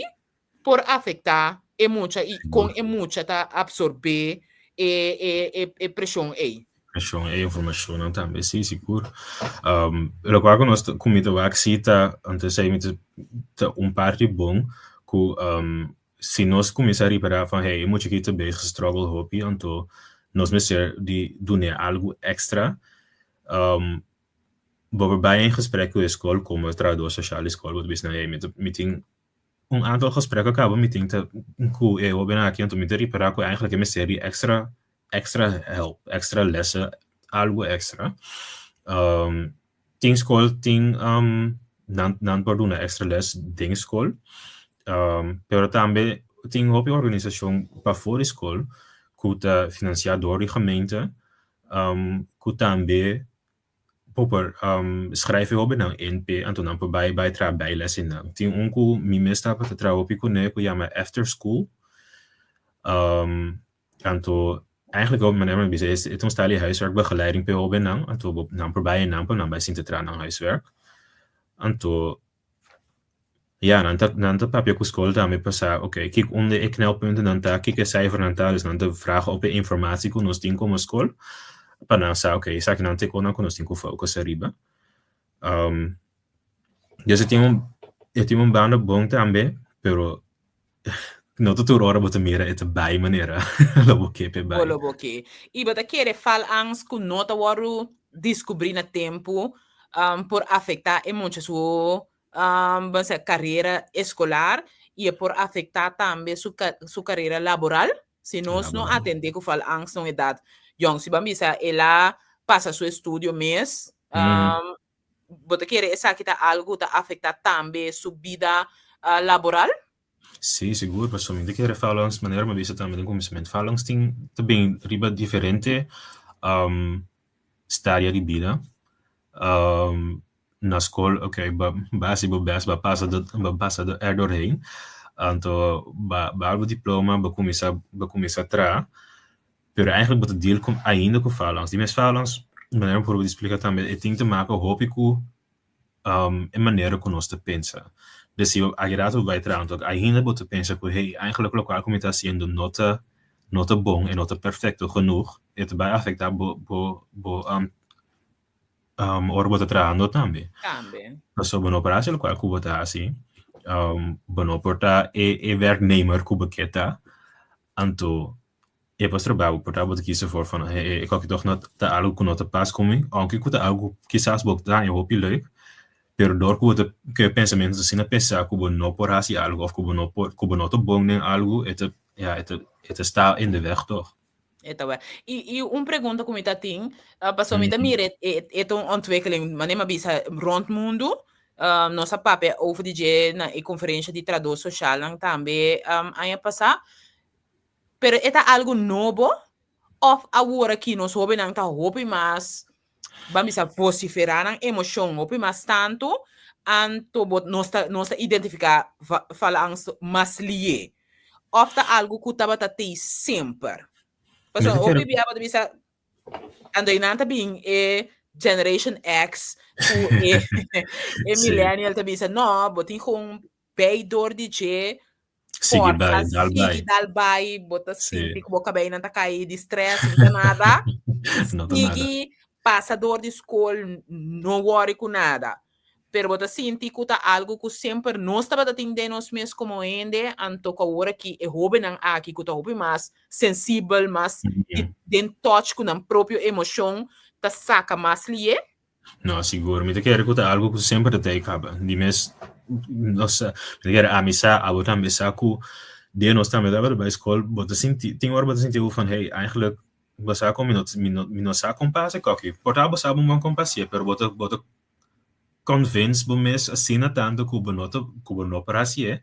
por afektá e mucha i kon e mucha ta absorbé e e e e preshon ei. Preshon e informashonnan tambe, sí, sigur. Lokual ku nos ku mi ta wak sí ta, anto esei mi ta ta un parti bon ku si nos kuminsá ripará van hey e mucha aki ta bezig struggle hopi anto nos mester di dun'é algu extra bo por bai en gesprek ku e skol komo trahador sosial di skol bo ta bisa nan hey mi ta mi tin un aantal gesprekken kaba mi tin ta ku e hobennan aki anto mi ta ripará ku eigenlijk e mester di extra extra help extra lessen algu extra. Tin skol tin nan nan por duna extra les den skol, pero tambe tin hopi organisashon pafó di skol ku ta finansiá dor di gemeente ku tambe bo por skrèf e hobennan in p'e anto nan por bai bai traha bijles einan. Tin un ku mi mes tabata traha hopi kuné ku yama after school. Anto eigenlijk op manera mi bisa es e ta un style di huiswerkbegeleiding p'e hobennan, anto bo nan por bai einan pa nan bai sinta traha nan huiswerk. Anto ya nan ta nan ta papia ku skol tambe pa sa oké kiko unda e knelpuntennan ta, kiko e cijfernan ta, dus nan ta vraag op e informatie ku nos tin komo skol pa nan sa oké esakinan ta e konan ku nos tin ku focus ariba. Dus e tin un e tin un banda bon tambe pero no ta tur ora bo ta mira e ta bai manera lo bo ke p'e bai. Bo lo bo ke. I bo ta kere falangst ku no ta wòrdu diskubrí na tempu por afektá e mucha su bo sa karera eskolar i e por afektá tambe su su karera laboral? Si nos no atendé ku falangst na un edat yòn, si bo a bisa el a pasa su estudio mes, Bo ta kere esaki ta algu ku ta afektá tambe su bida laboral? Sí, sigur, pasobra mi ta kere faalangst, manera mi a bisa tambe den kuminsamentu, faalangst tin ta bin riba diferente stadia di bida. Na skol, oké, bo a hasi bo bèst, bo a pasa bo a pasa er doorheen, anto bo a haal bo diploma, bo a kuminsá bo a kuminsá traha, Pero eigenlijk bo ta deal ku ainda ku faalangst. Di mes faalangst, manera mi por di splika tambe, e tin te maka hopi ku e manera ku nos ta pensa. Dus si aki rato bo bai traha anto ainda bo ta pensa ku hey, eigenlijk lokual ku mi ta hasiendo no ta no ta bon, e no ta perfekto genoeg, e ta bai afekta bo bo bo ora bo ta trahando tambe. Tambe. Pasobra bo no por hasi lokual ku bo ta hasi, bo no por ta e e werknemer ku bo ke ta, anto E por stroba bo, por ta bo ta kisa for van e e koki tog no ta algo ku no ta pas ku mi, ounke ku ta algo ku kisas bo ta haña hopi leuk, pero dor ku bo ta ku e pensamentu ta asina pesa ku bo no por hasi algo òf ku bo no por ku bo no ta bon den algo e ta ya e ta e ta sta in de weg tog. E ta wè. I i un pregunta ku mi ta tin, pasobra mi ta mira e e ta un ontwikkeling, manera mi a bisa, rònt mundu, nos a papia over di dje na e konferensha di trahadó soshalnan tambe aña pasá. Pero e ta algu nobo of awor aki nos hobennan ta hopi mas, ban bisa, vociferá nan emoshon hopi mas tantu, anto bo nos ta nos ta identifiká faalangst mas lié? Of ta algu ku tabata tei semper? Pasobra hopi bia bo ta bisa, anto einan ta bin e Generation X ku e e millennial ta bisa, no, bo tin kon bay dor di dje, Sigui bai, forsa, dal bai. sigui dal bai, bo ta Sí. sinti ku bo kabeinan ta kai di stress, no ta nada. No ta nada. Sigui pasa dor di skol, no worry ku nada. Pero bo ta sinti ku ta algu ku semper nos tabata tin den nos mes komo hende, anto ku awor aki e hobennan aki ku ta hopi mas sensibel, mas di den touch ku nan propio emoshon, ta saka mas lié? No, sigur. Mi ta kere ku ta algu ku semper ta tei kaba. Di mes, no sa, mi ta kere ami sa, abo tambe sa ku den nos tambe tabata bai skol, bo ta sinti, tin ora bo ta sinti bo van hey, eigenlijk bo sa kon mi no mi no mi no sa kon pasa e koki. Por ta bo sa bo bon kon pasi'e, pero bo ta bo ta convince bo mes asina tantu ku bo no ta ku bo no por hasi'e.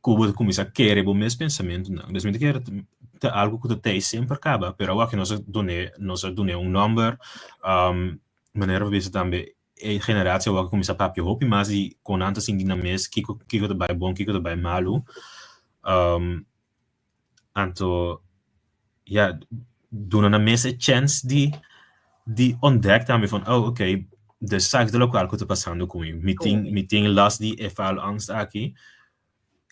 Ku bo ta kuminsá kere bo mes pensamentunan. Dus mi ta kere ta algu ku ta tei semper kaba, pero awor aki nos a dun'é nos a dun'é un nòmber, manera bo bisa tambe e generatie awor a kuminsá papia hopi mas di kon nan ta sinti nan mes, kiko kiko ta bai bon, kiko ta bai malu. Anto. ja, duna nan mes e chens di di ontdek tambe van oh oké, dus esaki ta lokual ku ta pasando ku mi. Mi tin mi tin last di e faalangst aki.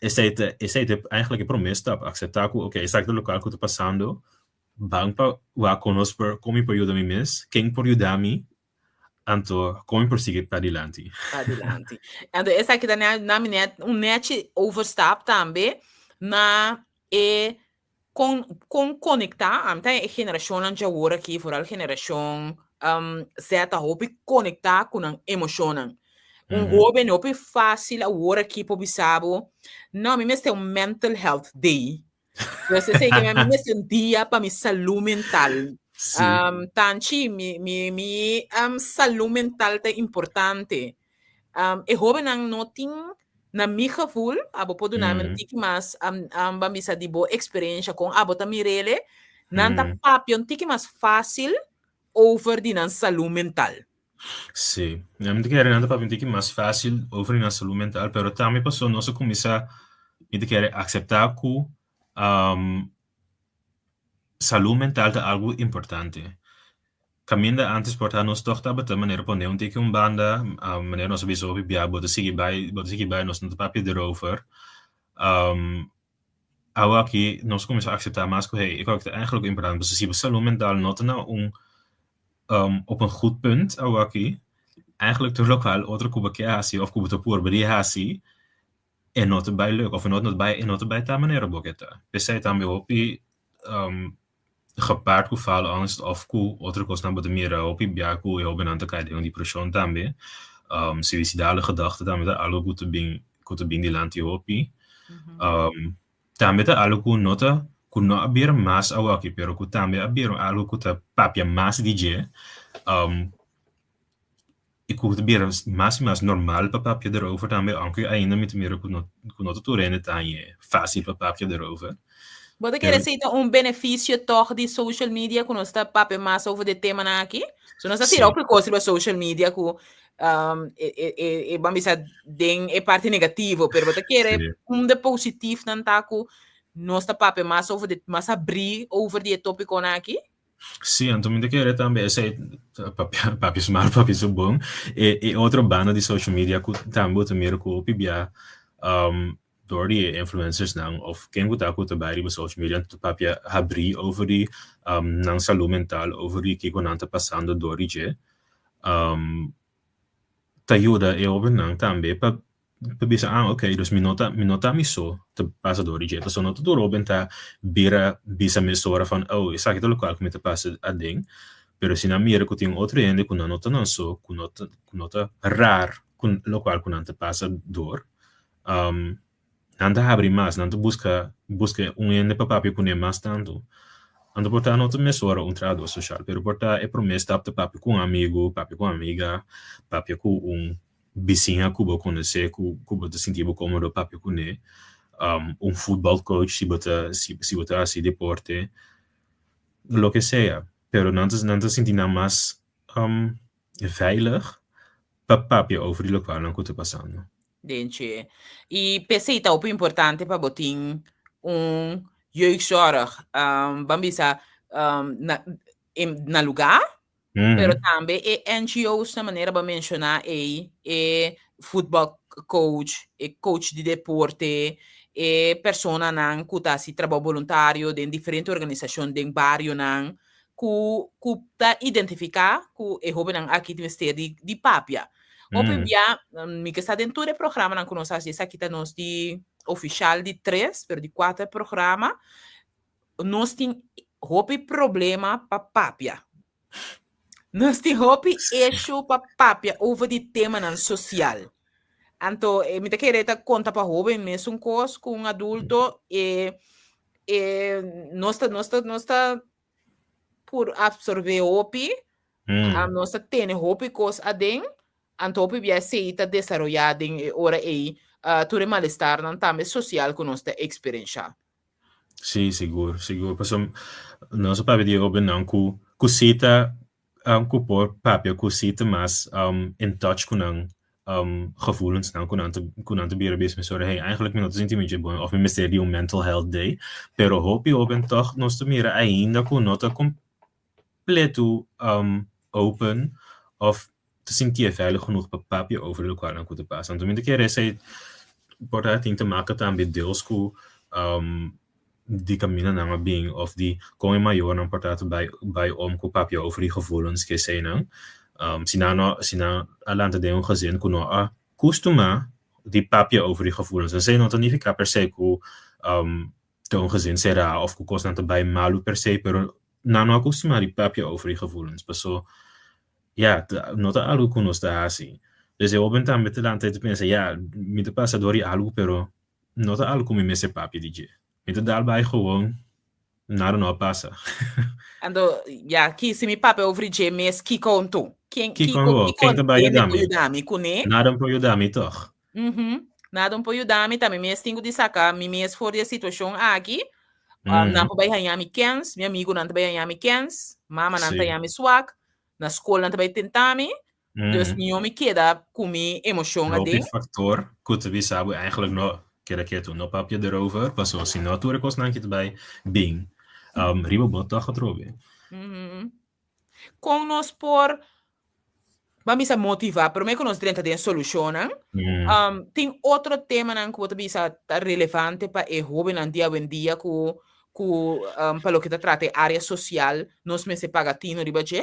Esei ta esei ta eigenlijk e promé stap, akseptá ku oké, esaki ta lokual ku ta pasando, ban pa wak kon nos por kon mi por yuda mi mes, ken por yuda mi, anto kon mi por sigui padilanti. Padilanti. Anto esaki ta na mi net un nechi overstap tambe na e Kon kon konektá, ami ta e generashonnan djawor aki, foral generashon Z ta hopi konektá ku nan emoshonnan. Un hóben hopi fásil awor aki por bisa bo, no, mi mester un mental health day. Pues esei ke mi mester un dia pa mi salú mental. Tanchi, mi mi mi salú mental ta importante. E hóbennan no tin, na mi gevoel, abo por duna mi un tiki mas, ban bisa di bo eksperensha kon abo ta mir'ele, nan ta papia un tiki mas fásil over di nan salú mental. Sí, mi ta kere nan ta papia un tiki mas fásil over di nan salú mental, pero tambe pasobra nos a kuminsá, mi ta kere akseptá ku Salú mental ta algu importante. Kaminda ántes por ta nos tòg tabata manera pone un tiki un banda, manera nos a bisa hopi bia bo ta sigui bai, bo ta sigui bai, nos no ta papia derover. Awor aki nos kuminsá akseptá mas ku hey, e kòke ta eigentlik importante pasobra si bo salú mental no ta na un op een goed punt awor aki, eigentlik tur lokual otro ku bo ke hasi òf ku bo ta purba di hasi e no ta bai leuk of e no ta bai e no ta bai ta manera bo ke ta. P'esei tambe hopi gepaard ku faalangst of ku otro kosnan bo ta mira hopi bia ku e hobennan ta kai den un depreshon tambe. Suisidale gedachten tambe ta algo ku ta bin ku ta bin dilanti hopi. Tambe ta algo ku no ta ku no a bira mas awoki pero ku tambe a bira algo ku ta papia mas di dje. I ku ta bira mas i mas normal pa papia derover tambe, aunke ainda mi ta mira ku no ku no ta tur hende ta hañ'e fásil pa papia derover. Bo ta kere esei ta un benefisio tòg di social media ku nos ta papia mas over di e temanan aki? So nos ta tira hopi kos riba social media ku e e e e ban bisa den e parti negativo, pero bo ta kere un de positifnan ta ku nos ta papia mas over di mas abrí over di e topikonan aki? Sí, anto mi ta kere tambe esei papia papia su mal papia su bon. E e otro banda di social media ku tambe bo ta mira ku hopi bia dor di e influencersnan òf ken ku ta ku ta bai riba social media ta papia habrí over di nan salú mental, over di kiko nan ta pasando dor di dje. Ta yuda e hobennan tambe pa pa bisa ah ok dus mi no ta mi no ta mi so ta pasa dor di dje pasobra no ta tur hoben ta bira bisa mesora van oh esaki ta lokual ku mi ta pasa aden pero si nan mira ku tin otro hende ku nan no ta nan so ku no ta ku no ta rar ku lokual ku nan ta pasa dor Nan ta habri mas, nan ta buska buska un hende pa papia kuné mas tantu. Anto por ta no ta mesora un trahador soshal, pero por ta e promé stap ta papia ku un amigu, papia ku un amiga, papia ku un bisiña ku bo konosé ku ku bo ta sinti bo kómodo papia kuné, un futbòl coach si bo ta si si bo ta hasi deporte, loke sea. Pero nan ta nan ta sinti nan mas veilig pa papia over di lokualnan ku ta pasando. Den dje. I p'esei ta hopi importante pa bo tin un jeugdzorg, ban bisa na na lugá, pero tambe e NGO's na manera bo a menshoná ei, e futbòl coach, e coach di deporte, e personanan ku ta hasi trabou boluntario den diferente organisashon den barionan, ku ku ta identifiká ku e hóbennan aki tin mester di di papia. Hopi bia mi ke sa den tur e programanan ku nos hasi, esaki ta nos di ofishal di tres, pero di kuater programa, nos tin hopi problema pa papia. Nos tin hopi issue pa papia over di temanan sosial. Anto mi ta kere ta konta pa hóben mesun kos ku un adulto e e nos ta nos ta nos ta por absorbé hopi, nos ta tene hopi kos aden, anto hopi bia esei ta desaroyá den e ora ei tur e malestarnan tambe sosial ku nos ta eksperenshá. Sí, sigur, sigur. Pasobra nos a papia di e hóbennan ku ku sí ta ku por papia ku sí ta mas in touch ku nan. um, gevoelensnan ku nan ta ku nan ta bira bisa mesora hey eigenlijk mi no ta sinti mi dje bon of mi mester di un mental health day pero hopi hoben tòg nos ta mira ainda ku no ta kompleto um, open of ta sintié veilig genoeg pa papia over lokualnan ku ta pasa. Anto mi ta kere esei por ta tin te maka tambe deels ku um, di kaminda nan a bin of di kon e mayornan por ta bai bai om ku papia over di gevoelens ke eseinan. Um, si nan no si nan a lanta den un gezin ku no a kustumá di papia over di gevoelens, esei no ta nifiká per se ku um, ta un gezin será of ku kosnan ta bai malu per se, pero nan no a kustumá di papia over di gevoelens, paso ya, no ta algu ku nos ta hasi. Dus e hoben tambe ta lanta i ta pensa, ya, mi ta pasa dor di algu, pero no ta algu ku mi mester papia di dje. Mi ta dal bai gewoon, nada no a pasa. Anto, ya, ki si mi papia over di dje mes, kiko anto? Ken, Kiko kiko, anto? kiko Ken ta bai hende yuda por mi? yuda mi kuné? Nada por yuda mi tòg. Mhm. Nada por yuda mi, ta mi mes tin ku di saka mi mes for di e situashon aki. Um, nan por bai haña mi kens, mi amigunan ta bai haña mi kens, mamanan ta haña mi swak, na skol nan ta bai tenta mi, dus mihó mi keda ku mi emoshon Hopi aden. factor ku ta bisa bo eigenlijk no keda ketu, no papia erover, paso si no tur e kosnan ki ta bai bin um, riba bo tòg atrobe. Kon nos por, ban bisa motivá, promé ku nos drenta den solushonnan, um, tin otro temanan ku bo ta bisa ta relevante pa e hóbennan di awendia ku ku um, pa loke ta trata e área sosial nos mester paga tino riba dje?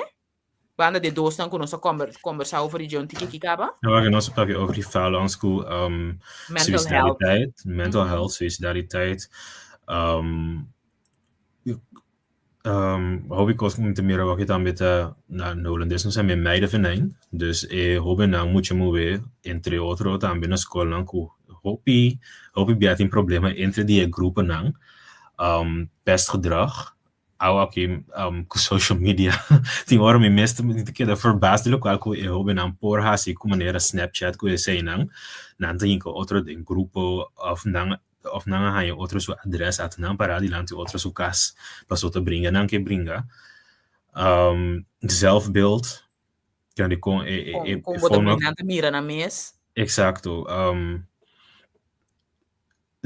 Banda di e dosnan ku nos a komber kombersá over di dje un tiki aki kaba. Awor ku nos a papia over di falans ku um, Mental health. suicidaliteit, mental health, suicidaliteit, um, Um, hopi kos ku mi ta mira awor tambe ta na na hulandes nos yama e meidenvenijn. Dus e hobennan mucha muhé, entre otro tambe na skolnan ku hopi hopi bia tin problema entre di e gruponan. Um, pestgedrag, awo aki um, ku social media tin ora mi mes ta mi ta keda verbaasd di lokual ku e hobennan por hasi ku manera Snapchat ku eseinan. Nan ta hinka otro den grupo òf nan Of nan a haña otro su adres ata nan pará dilanti otro su kas paso ta bringa nan ke bringa. Um, zelfbeeld, kan di kon e, e, Kon, e, kon e bo ta forma. nan ta mira nan mes. Exacto. Um,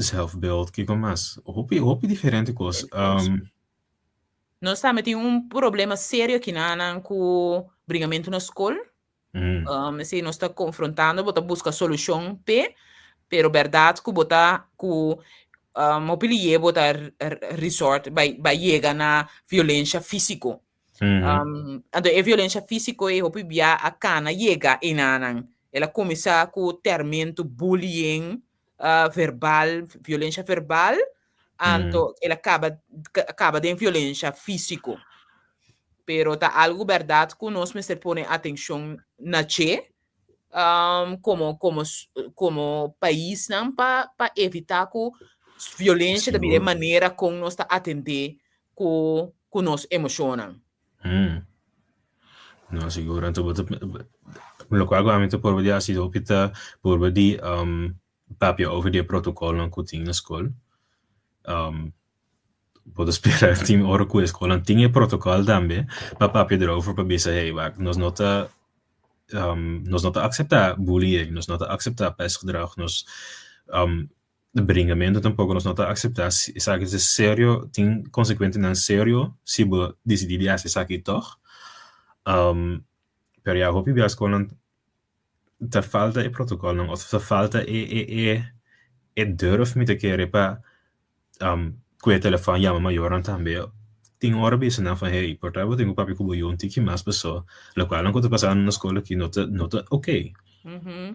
zelfbeeld, kiko mas? Hopi, hopi diferente kos. Um, Nos tambe tin un problema serio kinanan ku bringamentu na skol. Um, si nos ta konfrontando, bo ta buska solushon p'e, pero bèrdat ku bo ta ku um, hopi lié bo ta resort bai bai yega na violensha físiko. Um, anto e violensha físiko ei hopi bia a kana yega enanan. El a kuminsá ku tèrmentu, bullying, uh, verbal, violensha verbal, anto el a kaba kaba den violensha físiko. Pero ta algu bèrdat ku nos mester pone atenshon na dje um, komo komo komo paisnan pa pa evitá ku violensha ta bira e manera kon nos ta atendé ku ku nos emoshonnan. No, sigur. Anto bo ta lokual ku ami ta purba di hasi hopi ta purba di um, papia over di e protokolnan ku tin na skol. Um, bo ta spera tin ora ku e skolnan tin e protokòl tambe pa papia erover pa bisa hey wak nos no ta um, nos no ta akseptá bullying, nos no ta akseptá pestgedrag, nos um, bringamentu tampoko nos no ta akseptá. Esaki ta serio, tin konsekuentenan serio si bo disidí di hasi esaki tòg. Um, pero ya hopi bia skolnan ta falta e protocolnan of ta falta e e e e durf mi ta kere pa um, ku e telefon yama mayornan tambe. Tin ora bisa nan van hey, por ta bo tin ku papia ku bo yu un tiki mas paso lokualnan ku ta pasando na skol aki no ta no ta okay. Mhm.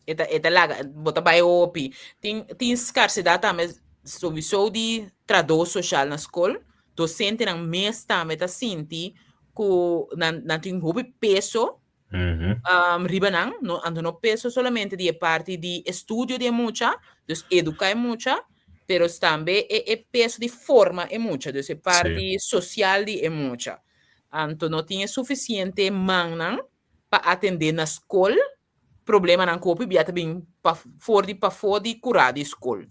E ta e ta laga bo ta bai hopi. Tin tin skarsidat tambe sowieso di trahadó sosial na skol. Dosentenan mes tambe ta sinti ku nan nan tin hopi peso um, riba nan, no, anto no peso solamente di e parti di estudio di e mucha, dus educa e mucha, pero tambe e, e peso di forma e mucha, dus e parti social di e mucha. Anto no tin e suficiente mannan pa atende na skol problemanan ku hopi bia ta bin pa for di pafó di kurá di skol.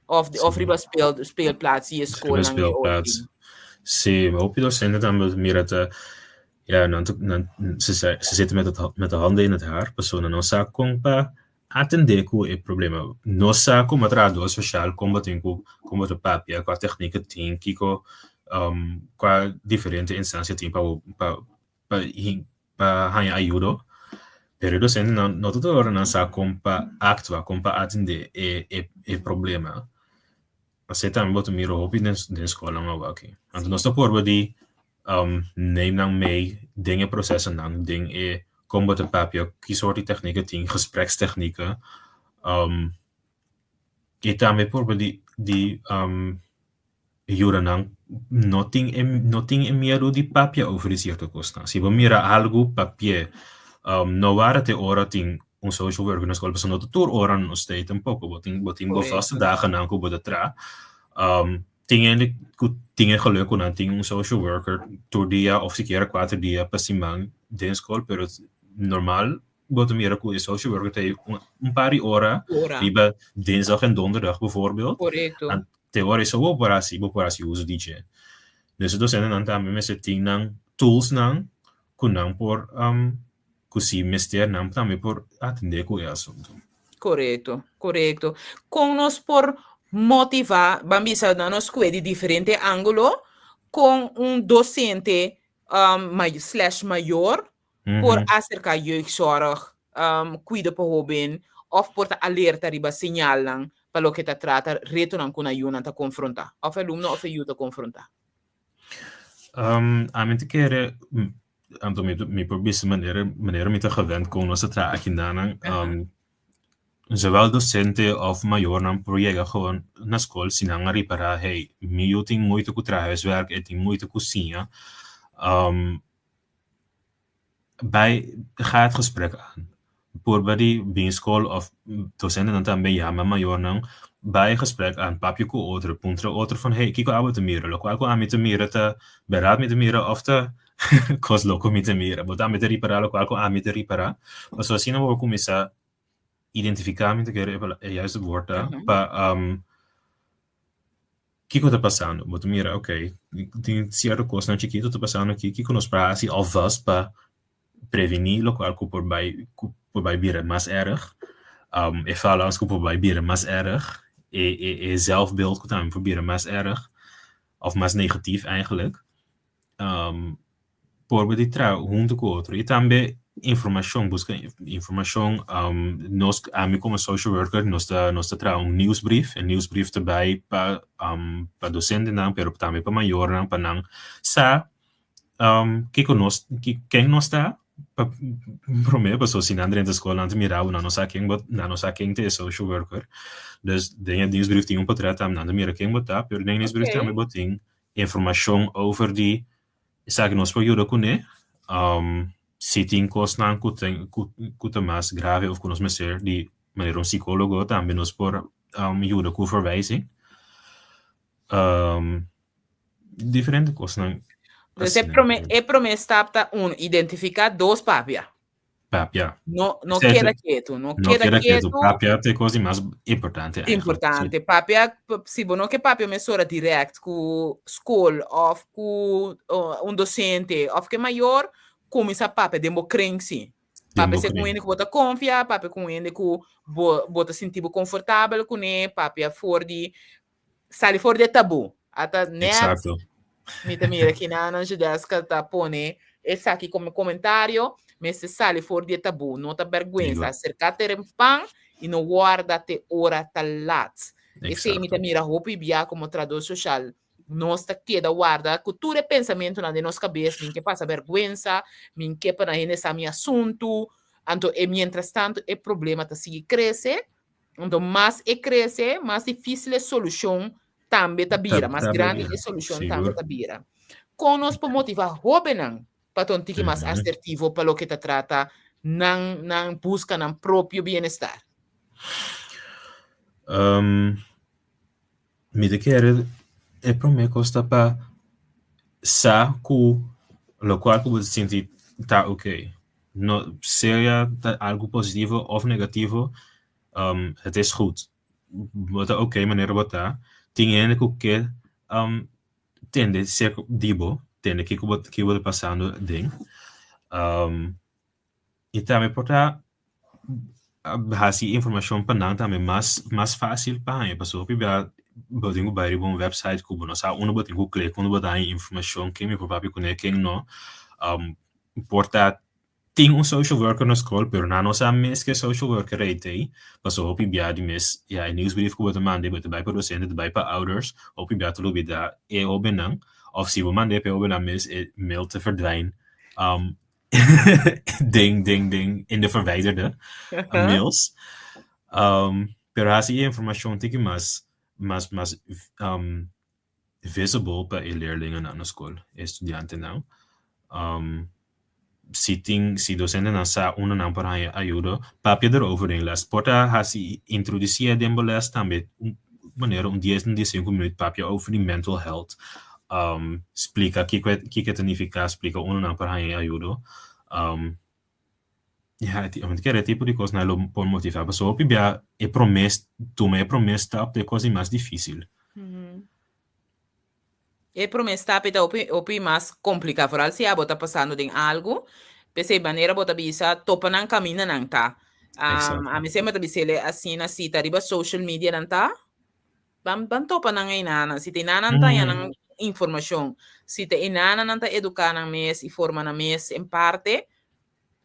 Of, of riba speel, speelplaats di e Riba skolnan e speelplaats. ori. Sí, hopi docente tambe mira ta. Ja, nan, nan, ze, ze zitten met, het, met de handen in het haar. Pasobra nan no sa kon pa atendé ku e problema. No sa komo trahadó sosial kon bo tin ku kon bo ta papia, kua teknika tin, kiko um, kua diferente instansia tin pa pa pa pa haña ayudo. Pero e dosentenan no ta tur ora nan sa kon pa aktua, kon pa atendé e e e problema. Asina tambe bo ta mira hopi den den skolnan awaki. Anto nos ta purba di um, neem nan mee den e procesonan, den e kon bo ta papia, ki soort di technieken tin, gesprekstechnieken. Um, i tambe purba di di um, yuda nan no tin e no tin e miedu di papia over di cierto kosnan. Si bo mira algu, papi'é. Um, no wara te ora tin un social worker na skol, pasobra no ta tur ora nos ta ei tampoko. Bo tin bo tin bo vaste dagennan ku bo ta traha. Um, Tin hende ku tin e geluk ku nan tin un social worker tur dia òf sikiera kuater dia pa siman den skol, pero normal bo ta mira ku e social worker ta ei un par di ora riba dinsdag en donderdag bijvoorbeeld. Te ora esei bo por hasi, bo por hasi uso di dje. Dus e dosentenan tambe mester tin nan toolsnan ku nan por ku si mester nan tambe por atendé ku e asuntu. Korekto, korekto. Kon nos por motivá, ban bisa nan nos kue di diferente ángulo, kon un dosente um, slash mayor por aserká jeugdzorg, um, kuido pa hóben, òf por ta alerta riba señalnan pa loke ta trata retonan ku nan yunan ta konfrontá, òf e alumno òf e yu ta konfrontá? Um, ami ta kere Anto mi mi por bisa manera manera mi ta gewend kon nos ta traha akindanan zowel docente of mayornan por yega gewoon na skol si nan a ripará hey mi yu tin moeite ku traha huiswerk e tin moeite ku siña bai ga het gesprek aan. Purba di bin skol of dosentenan tambe yama mayornan bai e gesprek aan papia ku otro puntra otro van hey kiko abo ta mira lokual ku ami ta mira ta bèrdat mi ta mira of ta kos loko mi ta mira bo tambe ta ripará lokual ku ami ta ripará pasobra asina bo por kuminsá identifiká mi ta kere e juiste woord ta pa kiko ta pasando bo ta mira okay tin sierto kosnan chikito ta pasando aki kiko nos por hasi alvast pa prevení lokual ku por bai ku por bai bira mas erg, e falans ku por bai bira mas erg, e e e zelfbeeld ku tambe por bira mas erg òf mas negatief eigenlijk. Por di traha huntu ku otro i tambe informashon, buska informashon nos ami komo social worker nos ta nos ta traha un nieuwsbrief, e nieuwsbrief ta bai pa pa dosentenan pero tambe pa mayornan pa nan sa Kiko nos, ken nos ta? Pa promé pasobra si nan drenta skol nan ta mira bo, nan no sa ken bo, nan no sa ken ta e social worker. Dus den e nieuwsbrief tin un portret tambe, nan ta mira ken bo ta, pero den e nieuwsbrief tambe bo tin informashon over di esaki nos por yuda kuné, si tin kosnan ku tin ku ta mas grave òf ku nos mester di manera un sikólogo tambe nos por yuda ku verwijzing. Diferente kosnan. Dus e prome, e prome stap ta un, identifica, dos, papia. Papia. No, no keda ketu, no, no keda, keda ketu. Papia ta e kos di mas importante. Importante. Sí. Papia, si bo no ke papia mesora direct ku skol of ku uh, un docente of ke mayor, kuminsa papia den bo kring si. Papia se ku hende ku bo ta konfia, papia ku hende ku bo, bo ta sinti bo konfortabel kuné, papia for di sali for di e tabú. Ata net Exacto. mi ta mira kina Judeska ta pone esaki como comentario, mester sali for di e tabú. No ta bergüenza. Acerca terempan y no warda te ora ta laat. Esei mi ta mira hopi bia como trahador social. Nos ta keda warda ku tur e pensamentonan den nos kabes, min ke pasa bergüenza, min ke pa nan hende sa mi asuntu. Anto e mientras tanto e problema ta sigui krese. Anto mas e krese, mas difísil e solushon tambe ta bira, mas grandi e solushon tambe ta bira. Kon nos por motivá hóbennan pa ta un tiki mas asertivo pa loke ta trata nan nan buska nan propio bienestar? Mi ta kere e promé kos ta pa sa ku lokual ku bo ta sinti ta oké. No, sea ta algu positivo òf negativo, het is goed. Bo ta oké manera bo ta. Tin hende ku ke tende serka di bo. tende kiko bo kiko bo ta pasando den. Um, i tambe por ta hasi informashon pa nan tambe mas mas fásil pa haña, pasobra hopi bia bo tin ku bai riba un website ku bo no sa unda bo tin ku klik, unda bo ta haña informashon, ken mi por papia kuné, ken no. Um, por ta Tin un social worker na skol, pero nan no sa mes ke social worker ei t'ei, pasobra hopi bia di mes, ya, e nieuwsbrief ku bo ta manda bo ta bai pa docente, ta bai pa ouders, hopi bia ta lubida e hobennan, of si bo mand'é pa e hobennan mes, e mail ta verdwijn um, den, den, den, in de verwijderde mails. Um, pero hasi e informashon tiki mas, mas, mas um, visible pa e leerlingennan na skol, e studiantenan. Um, si tin, si docentenan sa unda nan por haña ayudo, papia erover den les. Por ta hasi introducié den bo les tambe un manera un dies, un diesinku minuut papia over di mental health. Um, splika kiko e kiko e ta nifiká, splika unda nan por haña e ayudo. Um, ja, mi ta kere e tipo di kosnan lo por motivá pasobra hopi bia e promé tuma e promé stap ta e kos di mas difísil. E promé stap ta hopi hopi mas kompliká, foral si abo ta pasando den algu, p'esei manera bo ta bisa topa nan kaminda nan ta. Exacto. Ami semper ta bis'el asina, si ta riba social media nan ta, ban ban topa nan einanan, si ta einanan ta haña nan informashon, si ta einanan nan ta eduká nan mes i forma nan mes en parte,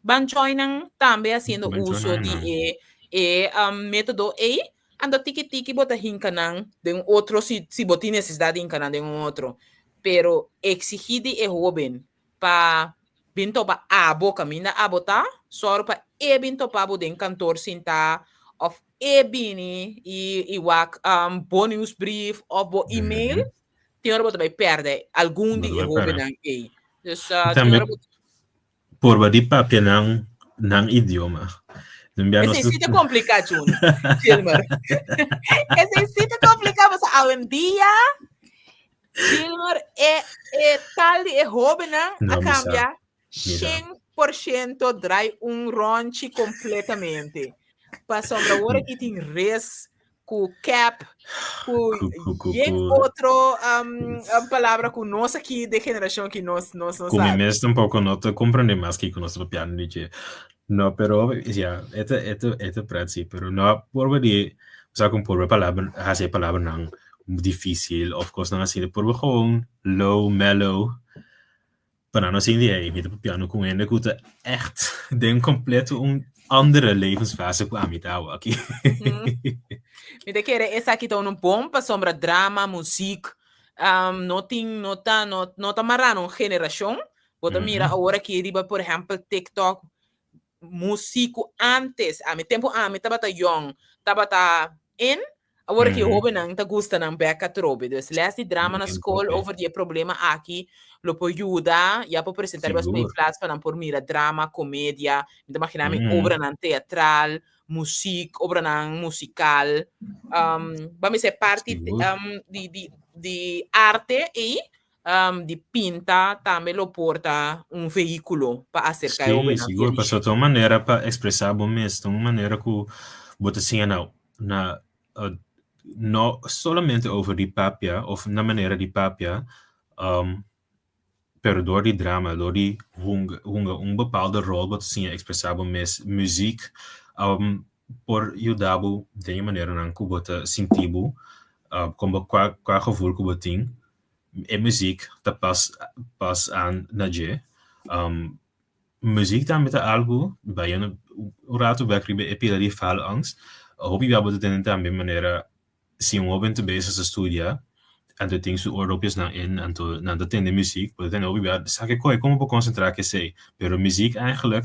Ban join nan tambe haciendo Ban join uso nan di einan. e e um, método ei, anto tiki tiki bo ta hinka nan den un otro si, si bo tin necesidad di hinka nan den un otro. Pero exigí di e hoben pa bin topa abo kaminda abo ta, sòru pa e bin topa bo den kantoor sintá of e bini i, i wak um, bo nieuwsbrief of bo email, tin ora bo ta bai pèrdè algun Bo di ta e bai pèrdè. hobennan ei. Dus uh, tin Tambe ora bo Purba di papia nan nan idioma. Den bia nos Esei sí ta kompliká, Juni. Gilmer. Esei sí ta kompliká, pasobra awendia, Gilmer, e, e tal di e hóbennan a No, mi sa. kambia Mi sa. 100% drai un ronchi kompletamente. Pasobra awor aki tin res ku cap, ku Ku, ku, ku, yen ku. otro um, um, palabra ku nos aki de generashon ki nos nos no Ku mi sabi. mes tampoco no ta comprende mas kiko nos ta papiando di dje. No, pero ja, e ta e ta e ta pret si, pero no purba di, sa kon purba palabra hasi e palabranan difícil of kosnan asina, purba gewoon low, mellow, Pa nan no sinti ey, mi ta papiando ku hende ku ta echt den kompleto un andere levensfase ku ami ta awe aki. Mi ta kere esaki ta unu bon pasobra drama, muziek, um, no tin, no ta, no, no ta mará na un generashon. Bo ta mira awor aki riba, por ehèmpel, TikTok, muziek ku antes, ami tempu ami tabata yòn, tabata in, awor ki hóbennan ta gusta nan bèk atrobe. Dus lès di drama na skol over di e problema aki lo por yuda, ya por presentá riba speelplaats pa nan por mira drama, komedia, mi ta imaginá mi obranan teatral, muziek, obranan musikal, ban bisa e parti di di di arte ei di pinta tambe lo por ta un vehículo pa acerca e Sí, hobennan sigur, via di pasobra ta un manera pa expresá bo mes, ta un manera ku bo ta siña na na uh, no solamente over di papia of na manera di papia, um, pero door di drama, door di hunga, hunga un bepaalde rol bo ta siña expresá bo mes. Muziek um, por yuda bo den e maneranan ku bo ta sinti bo, uh, kon bo kua kua gevoel ku bo tin. E muziek ta pas pas aan na dje. Um, muziek tambe ta algu, bayendo un ratu bek riba e pila di faalangst, hopi bia bo ta tende tambe manera si un hoben ta bezig ta studia, anto tin su oordopjesnan in, anto nan ta tende muziek, bo ta tende hopi bia sa ke koe, komo bo konsentrá ku esei? Pero muziek eigenlijk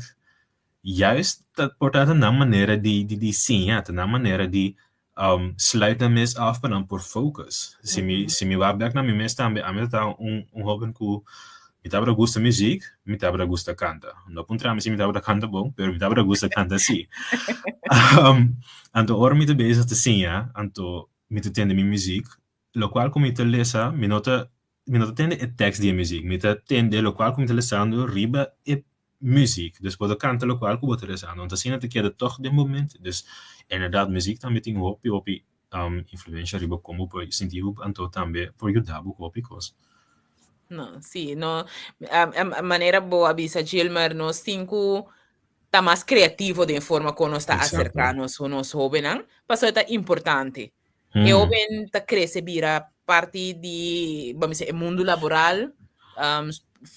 juist ta por ta nan manera di di di siña, ta nan manera di um, sluit nan mes af pa nan por focus. Si mi, si mi wak bek na mi mes tambe, ami ta un, un hoben ku mi tabata gusta muziek, mi tabata gusta kanta. No puntra mi si mi tabata kanta bon, pero mi tabata gusta kanta si. Um, anto ora mi ta bezig ta siña, anto mi ta tende mi muziek, lokual ku mi ta lesa, mi no ta mi no ta tende e tekst di e muziek, mi ta tende lokual ku mi ta lesando riba e muziek. Dus bo ta kanta lokual ku bo ta lesando, anto asina ta keda tòg den bo mente. Dus inderdaad muziek tambe tin hopi hopi influensha riba kon bo por sinti bo, anto tambe por yuda bo ku hopi kos. No, sí, no. Manera bo a bisa Gilmer, nos tin ku ta mas kreativo den forma kon nos ta aserká nos nos hóbennan, pasobra ta importante. E hóben ta krese bira parti di, ban bisa, e mundu laboral,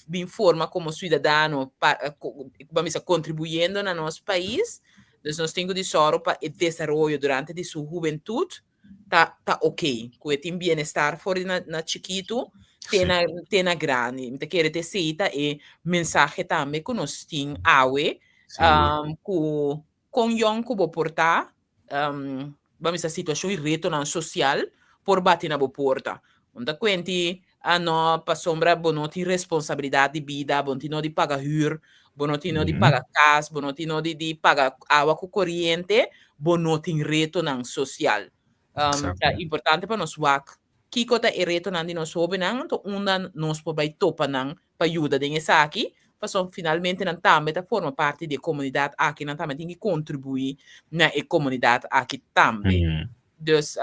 bin forma komo siudadano, ban bisa, kontribuyendo na nos pais. Dus nos tin ku di sòru pa e desaroyo durante di su hubentut ta ta ok, ku e tin bienestar for di na na chikitu te na te na grandi. Mi ta kere t'esei ta e mensahe tambe ku nos tin awe, ku kon yòn ku bo por ta, ban bisa situashon i retonan sosial por bati na bo porta. Bo no ta kuenti, ah no, pasobra bo no tin responsabilidat di bida, bo no tin no di paga hür, bo no tin no di paga kas, bo no tin no di di paga awa ku koriente, bo no tin retonan sosial. Ta importante pa nos wak kiko ta e retonan di nos hóbennan, anto unda nos por bai topa nan pa yuda den esaki, pasobra finalmente nan tambe ta forma parti di e komunidat aki, nan tambe tin ki kontribuí na e komunidat aki tambe. Dus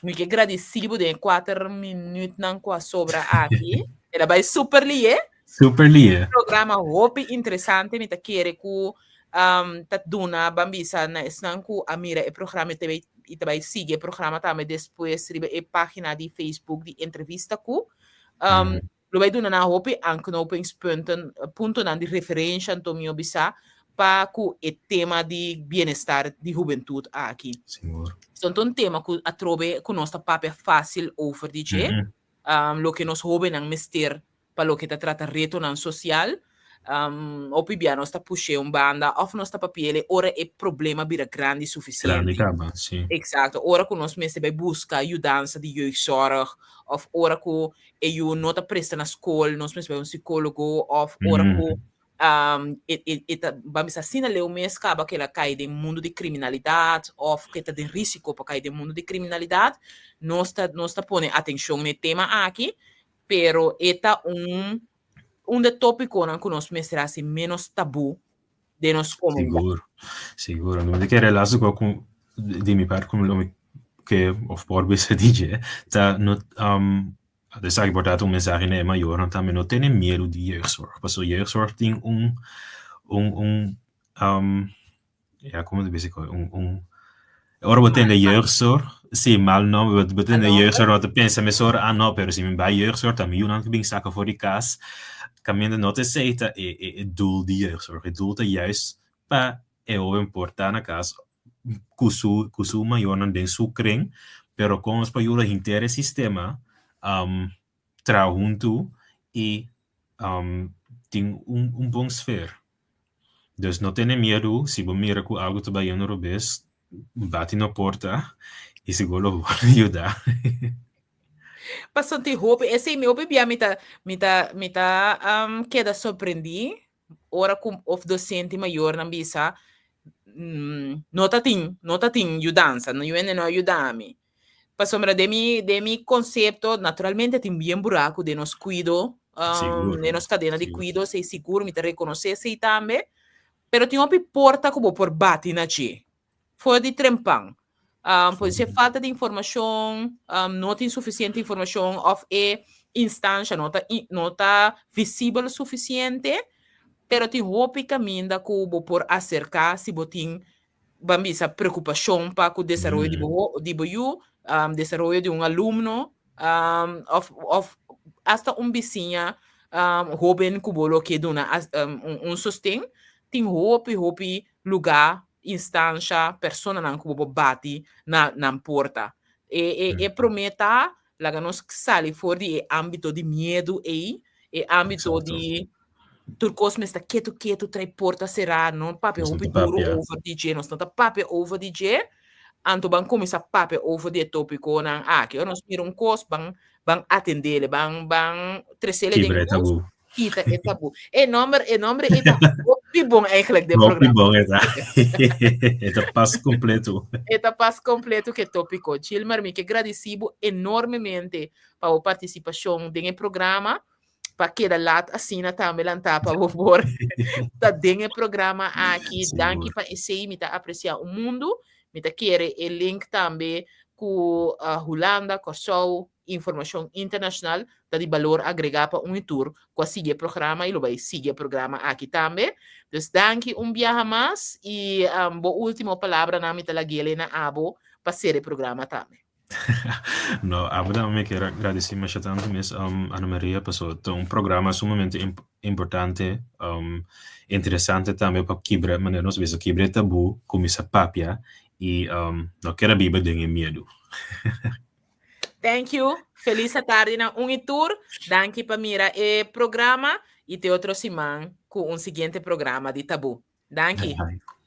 mi ke gradisí bo den e kuater minütnan ku a sobra aki. El a bai super lié. Super lié. Programa hopi interesante, mi ta kere ku ta duna ban bisa na esnan ku a mira e programa i ta bai i ta bai sigui e programa tambe despues riba e página di Facebook di Entrevista Ku. Lo bai duna nan hopi aanknopingspunten, puntonan di referensha anto mi bisa pa ku e tema di bienestar di hubentut aki. Sigur. Esaki ta un tema ku atrobe ku nos ta papia fásil over di dje, loke nos hóbennan mester pa loke ta trata retonan sosial. Hopi bia nos ta push'é un banda òf nos ta papi'el ora e problema bira grandi sufisiente. Grandi kaba, sí. Eksakto, ora ku nos mester bai buska yudansa di jeugdzorg òf ora ku e yu no ta presta na skol, nos mester bai un sikólogo òf ora ku e e e ta ban bisa asina leu mes kaba ku el a kai den mundu di kriminalidat òf ku e ta den risiko pa kai den mundu di kriminalidat, nos ta nos ta pone atenshon na e tema aki, pero e ta un un de tópikonan ku nos mester hasi ménos tabú den nos komunidat. Sigur, sigur. Mi ta kere laatste kos ku di mi parti ku lo mi ke of por bisa di dje ta no esaki por ta un mensahe na e mayornan tambe no tene miedu di jeugdzorg pasobra jeugdzorg tin un un un Ya, como te bisa un un ora bo tende jeugdzorg, sí, mal nomber, bo tende jeugdzorg, bo ta pensa mesora, ah no, pero si mi bai jeugdzorg ta mi yunan ta bin saka for di kas, kaminda no ta esei ta e e e doel di jeugdzorg, e doel ta juist pa e hoben por ta na kas ku su ku su mayornan den su kring, pero kon nos por yuda henter e sistema traha huntu i tin un un bon sfeer. Dus no tene miedu si bo mira ku algu ta bayendo robes, bati na porta i sigur lo bo yuda. Pasobra tin hopi, esei mi hopi bia mi ta mi ta mi ta keda sorprendí ora ku of dosente mayornan bisa no ta tin no ta tin yudansa, no hende no a yuda mi. Pasobra den mi den mi konsepto naturalmente tin bien buraku den nos kuido, den nos kadena di kuido, esei sigur mi ta rekonosé esei tambe, pero tin hopi porta ku bo por bati na dje for di trempan. Por ser falta di informashon, no tin sufisiente informashon òf e instansha no ta no ta visibel sufisiente, pero tin hopi kaminda ku bo por aserká si bo tin ban bisa preokupashon pa ku desaroyo di bo di bo yu, desaroyo di un alumno òf òf asta un bisiña hóben ku bo lo ke duna un sosten, tin hopi hopi lugá, instansha, personanan ku bo por bati na nan porta. E e e promé ta laga nos sali for di e ámbito di miedu ei, e ámbito di Tur kos mester ketu ketu trae porta será, no papia Nos no hopi ta duro papia. over di dje, nos no ta papia over di dje, anto ban kuminsá papia over di e tópikonan aki. Ora nos mira un kos, ban ban atendele, ban ban tresele den Kibra e lus, tabú. kita e tabú. E nòmber e nòmber ei ta hopi bon eigenlijk den Hopi programa. bon e ta. E ta pas kompleto. E ta pas kompleto ku e tópiko. Gilmar, mi ke gradisí bo enormemente pa bo partisipashon den e programa. pa keda laat asina tambe lantá pa bo por ta den e programa aki. Danki Sigur. pa esei, mi ta apresiá un mundu. Mi ta kere e link tambe ku Hulanda, Kòrsou, informashon internashonal ta di balor agregá pa un i tur ku a sigui e programa i lo bai sigui e programa aki tambe. Dus danki un biaha mas i bo último palabranan mi ta lag'é na abo pa sera e programa tambe. No, abo tambe mi kier agradesí masha tantu mes, Ana Maria, pasobra ta un programa sumamente importante, interesante tambe pa kibra, manera nos bisa, kibra e tabú, kuminsá papia i no keda biba den e miedu. Thank you. Felis atardi na un i tur. Danki pa mira e programa i te otro siman ku un siguiente programa di Tabú. Danki. Bye bye.